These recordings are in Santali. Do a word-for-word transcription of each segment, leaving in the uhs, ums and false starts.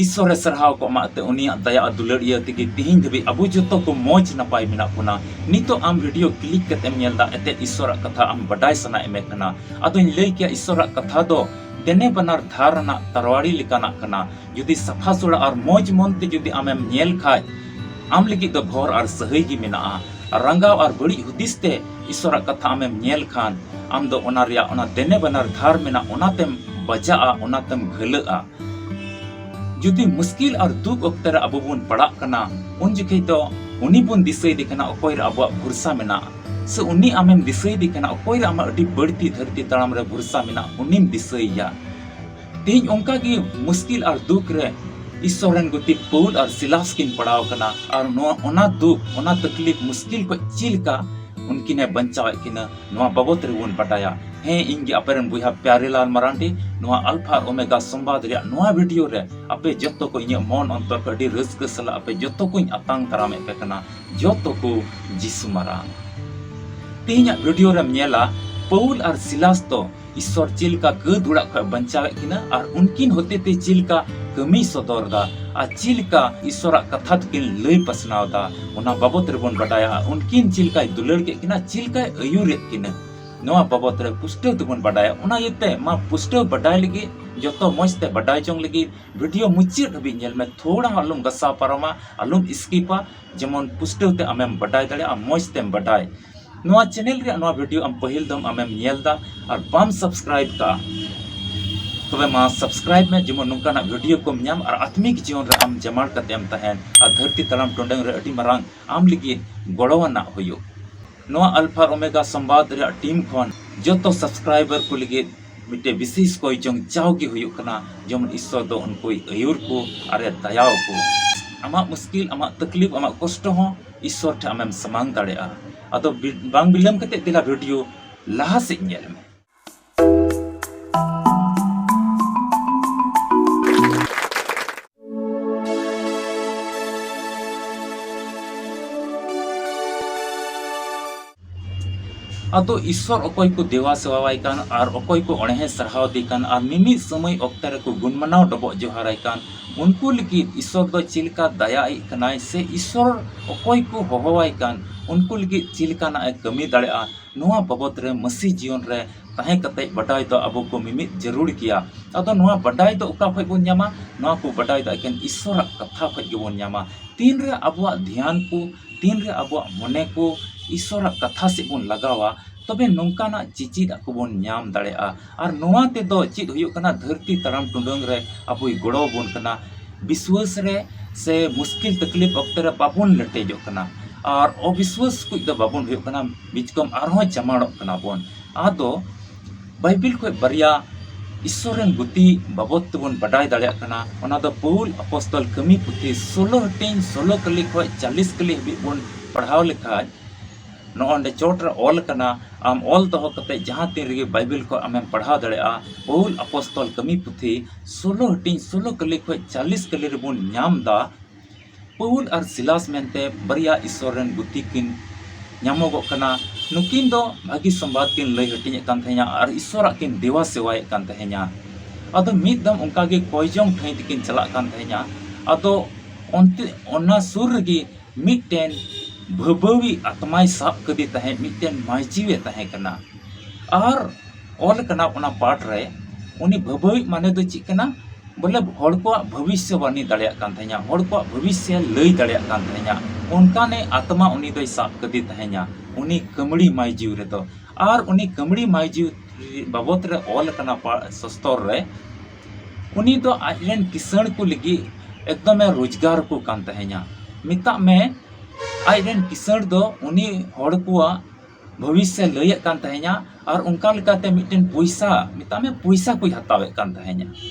ᱤᱥᱥᱚᱨᱮ ᱥᱟᱨᱦᱟᱣ ᱠᱚᱜ ᱢᱟ ᱮᱱᱛᱮ ᱩᱱᱤᱭᱟᱜ ᱫᱟᱭᱟ ᱟᱨ ᱫᱩᱞᱟᱹᱲ ᱤᱭᱟᱹ ᱛᱮᱜᱮ ᱛᱤᱦᱤᱧ ᱫᱷᱟᱹᱵᱤᱡ ᱟᱵᱚ ᱡᱚᱛᱚ ᱠᱚ ᱢᱚᱡᱽ ᱱᱟᱯᱟᱭ ᱢᱮᱱᱟᱜ ᱵᱚᱱᱟ᱾ ᱱᱤᱛᱚᱜ ᱟᱢ video click ᱠᱟᱛᱮᱢ ᱧᱮᱞ ᱫᱟ, ᱮᱱᱛᱮ ᱤᱥᱥᱚᱨᱟᱜ ᱠᱟᱛᱷᱟ ᱟᱢ ᱵᱟᱰᱟᱭ ᱥᱟᱱᱟᱭᱮᱫ ᱢᱮ ᱠᱟᱱᱟ᱾ ᱟᱫᱚᱧ ᱞᱟᱹᱭ ᱠᱮᱭᱟ, ᱤᱥᱥᱚᱨᱟᱜ ᱠᱟᱛᱷᱟ ᱫᱚ ᱫᱮᱱᱮ ᱵᱟᱱᱟᱨ ᱫᱷᱟᱨ ᱨᱮᱱᱟᱜ ᱛᱟᱨᱣᱟᱲᱤ ᱞᱮᱠᱟᱱᱟᱜ ᱠᱟᱱᱟ᱾ ᱡᱩᱫᱤ ᱥᱟᱯᱷᱟ ᱥᱩᱲᱟ ᱟᱨ ᱢᱚᱡᱽ ᱢᱚᱱ ᱛᱮ ᱡᱩᱫᱤ ᱟᱢᱮᱢ ᱧᱮᱞ ᱠᱷᱟᱡ, ᱟᱢ ᱞᱟᱹᱜᱤᱫ ᱫᱚ ᱵᱷᱚᱨ ᱟᱨ ᱥᱟᱹᱦᱟᱹᱭ ᱜᱮ ᱢᱮᱱᱟᱜᱼᱟ᱾ ᱟᱨ ᱨᱟᱸᱜᱟᱣ ᱟᱨ ᱵᱟᱹᱲᱤᱡ ᱦᱩᱫᱤᱥ ᱛᱮ ᱤᱥᱥᱚᱨᱟᱜ ᱠᱟᱛᱷᱟ ᱟᱢᱮᱢ ᱧᱮᱞ ᱠᱷᱟᱱ, ᱟᱢ ᱫᱚ ᱚᱱᱟ ᱨᱮᱭᱟᱜ ᱚᱱᱟ ᱫᱮᱱᱮ ᱵᱟᱱᱟᱨ ᱫᱷᱟᱨ ᱢᱮᱱᱟᱜ, ᱚᱱᱟᱛᱮᱢ ᱵᱟᱡᱟᱜᱼᱟ, ᱚᱱᱟᱛᱮᱢ ᱜᱷᱟᱹᱞᱟᱹᱜᱼᱟ᱾ ᱡᱩᱫᱤ ᱢᱩᱥᱠᱤᱞ ᱟᱨ ᱫᱩᱠ ᱚᱠᱛᱮ ᱨᱮ ᱟᱵᱚ ᱵᱚᱱ ᱯᱟᱲᱟᱜ ᱠᱟᱱᱟ, ᱩᱱ ᱡᱚᱠᱷᱮᱡ ᱫᱚ ᱩᱱᱤ ᱵᱚᱱ ᱫᱤᱥᱟᱹᱭᱮᱫᱮ ᱠᱟᱱᱟ, ᱚᱠᱚᱭ ᱨᱮ ᱟᱵᱚᱣᱟᱜ ᱵᱷᱚᱨᱥᱟ ᱢᱮᱱᱟᱜᱼᱟ, ᱥᱮ ᱩᱱᱤ ᱟᱢᱮᱢ ᱫᱤᱥᱟᱹᱭᱮᱫᱮ ᱠᱟᱱᱟ, ᱚᱠᱚᱭ ᱨᱮ ᱟᱢᱟᱜ ᱟᱹᱰᱤ ᱵᱟᱹᱲᱛᱤ ᱫᱷᱟᱹᱨᱛᱤ ᱛᱟᱲᱟᱢ ᱨᱮ ᱵᱷᱚᱨᱥᱟ ᱢᱮᱱᱟᱜᱼᱟ, ᱩᱱᱤᱢ ᱫᱤᱥᱟᱹᱭᱮᱭᱟ᱾ ᱛᱮᱦᱮᱧ ᱚᱱᱠᱟ ᱜᱮ ᱢᱩᱥᱠᱤᱞ ᱟᱨ ᱫᱩᱠ ᱨᱮ ᱤᱥᱥᱚᱨ ᱨᱮᱱ ᱜᱩᱛᱤ ᱯᱟᱹᱣᱩᱞ ᱟᱨ ᱥᱤᱞᱟᱥ ᱠᱤᱱ ᱯᱟᱲᱟᱣ ᱠᱟᱱᱟ, ᱟᱨ ᱱᱚᱣᱟ, ᱚᱱᱟ ᱫᱩᱠ, ᱚᱱᱟ ᱛᱟᱠᱞᱤᱯ, ᱢᱩᱥᱠᱤᱞ ᱠᱷᱚᱡ ᱪᱮᱫ ᱞᱮᱠᱟ ᱩᱱᱠᱤᱱ ᱮ ᱵᱟᱧᱪᱟᱣᱮᱫ ᱠᱤᱱᱟ, ᱱᱚᱣᱟ ᱵᱟᱵᱚᱛ ᱨᱮᱵᱚᱱ ᱵᱟᱰᱟᱭᱟ᱾ ᱦᱮᱸ, ᱤᱧ ᱜᱮ ᱟᱯᱮ ᱨᱮᱱ ᱵᱚᱭᱦᱟ ᱯᱭᱟᱨᱮᱞᱟᱞ ᱢᱟᱨᱟᱱᱰᱤ, ᱱᱚᱣᱟ ᱟᱞᱯᱷᱟ ᱟᱨ ᱳᱢᱮᱜᱟ ᱥᱚᱢᱵᱟᱫ ᱨᱮᱭᱟᱜ ᱱᱚᱣᱟ video ᱨᱮ ᱟᱯᱮ ᱡᱚᱛᱚ ᱠᱚ ᱤᱧᱟᱹᱜ ᱢᱚᱱ ᱚᱱᱛᱚᱨ ᱠᱷᱚᱱ ᱟᱹᱰᱤ ᱨᱟᱹᱥᱠᱟᱹ ᱥᱟᱞᱟᱜ ᱟᱯᱮ ᱡᱚᱛᱚ ᱠᱚᱧ ᱟᱛᱟᱝ ᱫᱟᱨᱟᱢᱮᱫ ᱯᱮ ᱠᱟᱱᱟ᱾ ᱡᱚᱛᱚ ᱠᱚ ᱡᱤᱥᱩ ᱢᱟᱨᱟᱝ᱾ ᱛᱮᱦᱮᱧᱟᱜ video ᱨᱮᱢ ᱧᱮᱞᱟ, ᱯᱟᱹᱣᱩᱞ ᱟᱨ ᱥᱤᱞᱟᱥ ᱫᱚ ᱤᱥᱥᱚᱨ ᱪᱮᱫ ᱞᱮᱠᱟ ᱠᱟᱹᱫ ᱚᱲᱟᱜ ᱠᱷᱚᱱ ᱵᱟᱧᱪᱟᱣᱮᱫ ᱠᱤᱱᱟ ᱟᱨ ᱩᱱᱠᱤᱱ ᱦᱚᱛᱮᱛᱮ ᱪᱮᱫ ᱞᱮᱠᱟ ᱠᱟᱹᱢᱤᱭ ᱥᱚᱫᱚᱨ ᱫᱟ ᱟᱨ ᱪᱮᱫ ᱞᱮᱠᱟ ᱤᱥᱥᱚᱨᱟᱜ ᱠᱟᱛᱷᱟ ᱫᱚᱠᱤᱱ ᱞᱟᱹᱭ ᱯᱟᱥᱱᱟᱣ ᱫᱟ, ᱚᱱᱟ ᱵᱟᱵᱚᱛ ᱨᱮᱵᱚᱱ ᱵᱟᱰᱟᱭᱟ᱾ ᱟᱨ ᱩᱱᱠᱤᱱ ᱪᱮᱫ ᱞᱮᱠᱟᱭ ᱫᱩᱞᱟᱹᱲ ᱠᱮᱫ ᱠᱤᱱᱟ, ᱪᱮᱫ ᱞᱮᱠᱟᱭ ᱟᱹᱭᱩᱨᱮᱫ ᱠᱤᱱᱟ, ᱱᱚᱣᱟ ᱵᱟᱵᱚᱛ ᱨᱮ ᱯᱩᱥᱴᱟᱹᱣ ᱛᱮᱵᱚᱱ ᱵᱟᱰᱟᱭᱟ᱾ ᱚᱱᱟ ᱤᱭᱟᱹᱛᱮ ᱢᱟ ᱯᱩᱥᱴᱟᱹᱣ ᱵᱟᱰᱟᱭ ᱞᱟᱹᱜᱤᱫ, ᱡᱚᱛᱚ ᱢᱚᱡᱽ ᱛᱮ ᱵᱟᱰᱟᱭ ᱡᱚᱝ ᱞᱟᱹᱜᱤᱫ video ᱢᱩᱪᱟᱹᱫ ᱦᱟᱹᱵᱤᱡ ᱧᱮᱞ ᱢᱮ, ᱛᱷᱚᱲᱟ ᱦᱚᱸ ᱟᱞᱚᱢ ᱜᱟᱥᱟᱣ ᱯᱟᱨᱚᱢᱟ, ᱟᱞᱚᱢ skip ᱟ, ᱡᱮᱢᱚᱱ ᱯᱩᱥᱴᱟᱹᱣ ᱛᱮ ᱟᱢᱮᱢ ᱵᱟᱰᱟᱭ ᱫᱟᱲᱮᱭᱟᱜᱼᱟ, ᱢᱚᱡᱽ ᱛᱮᱢ ᱵᱟᱰᱟᱭ᱾ ᱱᱚᱣᱟ channel ᱨᱮᱭᱟᱜ ᱱᱚᱣᱟ video ᱟᱢ ᱯᱟᱹᱦᱤᱞ ᱫᱚᱢ ᱟᱢᱮᱢ ᱧᱮᱞ ᱫᱟ ᱟᱨ ᱵᱟᱢ subscribe ᱠᱟᱜᱼᱟ, ᱛᱚᱵᱮ ᱢᱟ subscribe ᱢᱮ, ᱡᱮᱢᱚᱱ ᱱᱚᱝᱠᱟᱱᱟᱜ video ᱠᱚᱢ ᱧᱟᱢ ᱟᱨ ᱟᱛᱢᱤᱠ ᱡᱤᱭᱚᱱ ᱨᱮ ᱟᱢ ᱡᱟᱢᱟᱲ ᱠᱟᱛᱮ ᱮᱢ ᱛᱟᱦᱮᱱ ᱟᱨ ᱫᱷᱟᱹᱨᱛᱤ ᱛᱟᱲᱟᱢ ᱴᱩᱰᱟᱹᱝ ᱨᱮ ᱟᱹᱰᱤ ᱢᱟᱨᱟᱝ ᱟᱢ ᱞᱟᱹᱜᱤᱫ ᱜᱚᱲᱚᱣᱟᱱᱟᱜ ᱦᱩᱭᱩᱜ᱾ ᱱᱚᱣᱟ ᱟᱞᱯᱷᱟ ᱟᱨ ᱳᱢᱮᱜᱟ ᱥᱚᱢᱵᱟᱫ ᱨᱮᱭᱟᱜ team ᱠᱷᱚᱱ ᱡᱚᱛᱚ subscriber ᱠᱚ ᱞᱟᱹᱜᱤᱫ ᱢᱤᱫᱴᱮᱡ ᱵᱤᱥᱮᱥ ᱠᱚᱭ ᱡᱚᱝ ᱪᱟᱣ ᱜᱮ ᱦᱩᱭᱩᱜ ᱠᱟᱱᱟ, ᱡᱮᱢᱚᱱ ᱤᱥᱥᱚᱨ ᱫᱚ ᱩᱱᱠᱩᱭ ᱟᱹᱭᱩᱨ ᱠᱚ ᱟᱨᱮ ᱫᱟᱭᱟᱣ ᱠᱚ᱾ ᱟᱢᱟᱜ ᱢᱩᱥᱠᱤᱞ, ᱟᱢᱟᱜ ᱛᱟᱠᱞᱤᱯ, ᱟᱢᱟᱜ ᱠᱚᱥᱴᱚ ᱦᱚᱸ ᱤᱥᱥᱚᱨ ᱴᱷᱮᱱ ᱟᱢᱮᱢ ᱥᱟᱢᱟᱝ ᱫᱟᱲᱮᱭᱟᱜᱼᱟ᱾ ᱟᱫᱚ ᱵᱤ-, ᱵᱟᱝ ᱵᱤᱞᱚᱢ ᱠᱟᱛᱮ ᱫᱮᱞᱟ video ᱞᱟᱦᱟ ᱥᱮᱫ ᱧᱮᱞ ᱢᱮ᱾ ᱟᱫᱚ ᱤᱥᱥᱚᱨ ᱚᱠᱚᱭ ᱠᱚ ᱫᱮᱣᱟ ᱥᱮᱣᱟᱣᱟᱭ ᱠᱟᱱ ᱟᱨ ᱚᱠᱚᱭ ᱠᱚ ᱚᱬᱦᱮ ᱥᱟᱨᱦᱟᱣ ᱫᱮ ᱠᱟᱱ ᱟᱨ ᱢᱤᱢᱤᱫ ᱥᱚᱢᱚᱭ ᱚᱠᱛᱮ ᱨᱮᱠᱚ ᱜᱩᱱ ᱢᱟᱱᱟᱣ ᱰᱚᱵᱚᱜ ᱡᱚᱦᱟᱨᱟᱭ ᱠᱟᱱ, ᱩᱱᱠᱩ ᱞᱟᱹᱜᱤᱫ ᱤᱥᱥᱚᱨ ᱫᱚ ᱪᱮᱫ ᱞᱮᱠᱟ ᱫᱟᱭᱟ ᱮᱫ ᱠᱟᱱᱟᱭ ᱥᱮ ᱤᱥᱥᱚᱨ ᱚᱠᱚᱭ ᱠᱚ ᱦᱚᱦᱚᱣᱟᱭ ᱠᱟᱱ, ᱩᱱᱠᱩ ᱞᱟᱹᱜᱤᱫ ᱪᱮᱫ ᱞᱮᱠᱟᱱᱟᱜ ᱮ ᱠᱟᱹᱢᱤ ᱫᱟᱲᱮᱭᱟᱜᱼᱟ, ᱱᱚᱣᱟ ᱵᱟᱵᱚᱛ ᱨᱮ ᱢᱟᱹᱥᱤ ᱡᱤᱭᱚᱱ ᱨᱮ ᱛᱟᱦᱮᱸ ᱠᱟᱛᱮ ᱵᱟᱰᱟᱭ ᱫᱚ ᱟᱵᱚ ᱠᱚ ᱢᱤᱢᱤᱫ ᱡᱟᱹᱨᱩᱲ ᱜᱮᱭᱟ᱾ ᱟᱫᱚ ᱱᱚᱣᱟ ᱵᱟᱰᱟᱭ ᱫᱚ ᱚᱠᱟ ᱠᱷᱚᱡ ᱵᱚᱱ ᱧᱟᱢᱟ? ᱱᱚᱣᱟ ᱠᱚ ᱵᱟᱰᱟᱭ ᱫᱚ ᱮᱠᱮᱱ ᱤᱥᱥᱚᱨᱟᱜ ᱠᱟᱛᱷᱟ ᱠᱷᱚᱡ ᱜᱮᱵᱚᱱ ᱧᱟᱢᱟ᱾ ᱛᱤᱱᱨᱮ ᱟᱵᱚᱣᱟᱜ ᱫᱷᱮᱭᱟᱱ ᱠᱚ, ᱛᱤᱱᱨᱮ ᱟᱵᱚᱣᱟᱜ ᱢᱚᱱᱮ ᱠᱚ ᱤᱥᱥᱚᱨᱟᱜ ᱠᱟᱛᱷᱟ ᱥᱮᱫ ᱵᱚᱱ ᱞᱟᱜᱟᱣᱟ, ᱛᱚᱵᱮ ᱱᱚᱝᱠᱟᱱᱟᱜ ᱪᱮᱪᱮᱫ ᱟᱜ ᱠᱚᱵᱚᱱ ᱧᱟᱢ ᱫᱟᱲᱮᱭᱟᱜᱼᱟ᱾ ᱟᱨ ᱱᱚᱣᱟ ᱛᱮᱫᱚ ᱪᱮᱫ ᱦᱩᱭᱩᱜ ᱠᱟᱱᱟ? ᱫᱷᱟᱹᱨᱛᱤ ᱛᱟᱲᱟᱢ ᱴᱩᱰᱟᱹᱝ ᱨᱮ ᱟᱵᱚᱭ ᱜᱚᱲᱚ ᱟᱵᱚᱱ ᱠᱟᱱᱟ᱾ ᱵᱤᱥᱣᱟᱹᱥ ᱨᱮ ᱥᱮ ᱢᱩᱥᱠᱤᱞ ᱛᱟᱠᱞᱤᱯ ᱚᱠᱛᱮ ᱨᱮ ᱵᱟᱵᱚᱱ ᱞᱮᱴᱮᱡᱚᱜ ᱠᱟᱱᱟ᱾ ᱟᱨ ᱚᱵᱤᱥᱣᱟᱹᱥ ᱠᱚ ᱫᱚ ᱵᱟᱵᱚᱱ ᱦᱩᱭᱩᱜ ᱠᱟᱱᱟ, ᱵᱤᱪᱠᱚᱢ ᱟᱨᱦᱚᱸ ᱪᱟᱢᱟᱲᱚᱜ ᱠᱟᱱᱟ ᱵᱚᱱ᱾ ᱟᱫᱚ ᱵᱟᱭᱵᱮᱞ ᱠᱷᱚᱡ ᱵᱟᱨᱭᱟ ᱤᱥᱥᱚᱨ ᱨᱮᱱ ᱜᱩᱛᱤ ᱵᱟᱵᱚᱫ ᱛᱮᱵᱚᱱ ᱵᱟᱰᱟᱭ ᱫᱟᱲᱮᱭᱟᱜ ᱠᱟᱱᱟ᱾ ᱚᱱᱟ ᱫᱚ ᱯᱟᱹᱣᱩᱞ ᱟᱯᱚᱥᱛᱚᱞ ᱠᱟᱹᱢᱤ ᱯᱩᱛᱷᱤ ᱥᱳᱞᱳ ᱦᱟᱹᱴᱤᱧ ᱥᱳᱞᱳ ᱠᱟᱹᱞᱤ ᱠᱷᱚᱡ ᱪᱟᱞᱤᱥ ᱠᱟᱹᱞᱤ ᱦᱟᱹᱵᱤᱡ ᱵᱚᱱ ᱯᱟᱲᱦᱟᱣ ᱞᱮᱠᱷᱟᱡ, ᱱᱚᱜᱼᱚ ᱱᱚᱰᱮ ᱪᱚᱴ ᱨᱮ ᱚᱞ ᱟᱠᱟᱱᱟ, ᱟᱢ ᱚᱞ ᱫᱚᱦᱚ ᱠᱟᱛᱮ ᱡᱟᱦᱟᱸ ᱛᱤᱱ ᱨᱮᱜᱮ ᱵᱟᱭᱵᱮᱞ ᱠᱷᱚᱡ ᱟᱢᱮᱢ ᱯᱟᱲᱦᱟᱣ ᱫᱟᱲᱮᱭᱟᱜᱼᱟ᱾ ᱯᱟᱹᱣᱩᱞ ᱟᱯᱚᱥᱛᱚᱞ ᱠᱟᱹᱢᱤ ᱯᱩᱛᱷᱤ ᱥᱳᱞᱳ ᱦᱟᱹᱴᱤᱧ ᱥᱳᱞᱳ ᱠᱟᱹᱞᱤ ᱠᱷᱚᱡ ᱪᱟᱞᱤᱥ ᱠᱟᱹᱞᱤ ᱨᱮᱵᱚᱱ ᱧᱟᱢ ᱫᱟ, ᱯᱟᱹᱣᱩᱞ ᱟᱨ ᱥᱤᱞᱟᱥ ᱢᱮᱱᱛᱮ ᱵᱟᱨᱭᱟ ᱤᱥᱥᱚᱨ ᱨᱮᱱ ᱜᱩᱛᱤ ᱠᱤᱱ ᱧᱟᱢᱚᱜᱚᱜ ᱠᱟᱱᱟ᱾ ᱱᱩᱠᱤᱱ ᱫᱚ ᱵᱷᱟᱹᱜᱤ ᱥᱚᱢᱵᱟᱫ ᱠᱤᱱ ᱞᱟᱹᱭ ᱦᱟᱹᱴᱤᱧᱮᱫ ᱠᱟᱱ ᱛᱟᱦᱮᱸᱱᱟ ᱟᱨ ᱤᱥᱥᱚᱨᱟᱜ ᱠᱤᱱ ᱫᱮᱣᱟ ᱥᱮᱣᱟᱭᱮᱫ ᱠᱟᱱ ᱛᱟᱦᱮᱸᱱᱟ᱾ ᱟᱫᱚ ᱢᱤᱫ ᱫᱚᱢ ᱚᱱᱠᱟ ᱜᱮ ᱠᱚᱭ ᱡᱚᱝ ᱴᱷᱟᱹᱭ ᱛᱮᱠᱤᱱ ᱪᱟᱞᱟᱜ ᱠᱟᱱ ᱛᱟᱦᱮᱸᱱᱟ᱾ ᱟᱫᱚ ᱚᱱᱛᱮ, ᱚᱱᱟ ᱥᱩᱨ ᱨᱮᱜᱮ ᱢᱤᱫᱴᱮᱱ ᱵᱷᱟᱹᱵᱟᱹᱣᱤ ᱟᱛᱢᱟᱭ ᱥᱟᱵ ᱠᱟᱫᱮ ᱛᱟᱦᱮᱸᱫ, ᱢᱤᱫᱴᱮᱱ ᱢᱟᱹᱭᱡᱤᱣᱮ ᱛᱟᱦᱮᱸ ᱠᱟᱱᱟ᱾ ᱟᱨ ᱚᱞ ᱠᱟᱱᱟ ᱚᱱᱟ ᱯᱟᱴ ᱨᱮ, ᱩᱱᱤ ᱵᱷᱟᱹᱵᱟᱹᱣᱤ ᱢᱟᱱᱮ ᱫᱚ ᱪᱮᱫ ᱠᱟᱱᱟ? ᱵᱚᱞᱮ ᱦᱚᱲ ᱠᱚᱣᱟᱜ ᱵᱷᱚᱵᱤᱥᱥᱚᱵᱟᱱᱤ ᱫᱟᱲᱮᱭᱟᱜ ᱠᱟᱱ ᱛᱟᱦᱮᱸᱱᱟ, ᱦᱚᱲ ᱠᱚᱣᱟᱜ ᱵᱷᱚᱵᱤᱥᱥᱚ ᱞᱟᱹᱭ ᱫᱟᱲᱮᱭᱟᱜ ᱠᱟᱱ ᱛᱟᱦᱮᱸᱱᱟ, ᱚᱱᱠᱟᱱᱮ ᱟᱛᱢᱟ ᱩᱱᱤ ᱫᱚᱭ ᱥᱟᱵ ᱠᱟᱫᱮ ᱛᱟᱦᱮᱸᱱᱟ, ᱩᱱᱤ ᱠᱟᱹᱢᱲᱤ ᱢᱟᱹᱭᱡᱤᱣ ᱨᱮᱫᱚ᱾ ᱟᱨ ᱩᱱᱤ ᱠᱟᱹᱢᱲᱤ ᱢᱟᱹᱭᱡᱤᱣ ᱵᱟᱵᱚᱛ ᱨᱮ ᱚᱞ ᱠᱟᱱᱟ ᱯᱟ-, ᱥᱚᱥᱛᱚᱨ ᱨᱮ, ᱩᱱᱤ ᱫᱚ ᱟᱡ ᱨᱮᱱ ᱠᱤᱥᱟᱹᱬ ᱠᱚ ᱞᱟᱹᱜᱤᱫ ᱮᱠᱫᱚᱢᱮ ᱨᱳᱡᱽᱜᱟᱨ ᱠᱚ ᱠᱟᱱ ᱛᱟᱦᱮᱸᱱᱟ᱾ ᱢᱮᱛᱟᱜ ᱢᱮ, ᱟᱡ ᱨᱮᱱ ᱠᱤᱥᱟᱹᱬ ᱫᱚ ᱩᱱᱤ ᱦᱚᱲ ᱠᱚᱣᱟᱜ ᱵᱷᱚᱵᱤᱥᱥᱚ ᱞᱟᱹᱭᱮᱫ ᱠᱟᱱ ᱛᱟᱦᱮᱸᱱᱟ, ᱟᱨ ᱚᱱᱠᱟ ᱞᱮᱠᱟᱛᱮ ᱢᱤᱫᱴᱮᱱ ᱯᱚᱭᱥᱟ, ᱢᱮᱛᱟᱜ ᱢᱮ ᱯᱚᱭᱥᱟ ᱠᱚᱭ ᱦᱟᱛᱟᱣᱮᱫ ᱠᱟᱱ ᱛᱟᱦᱮᱸᱱᱟ᱾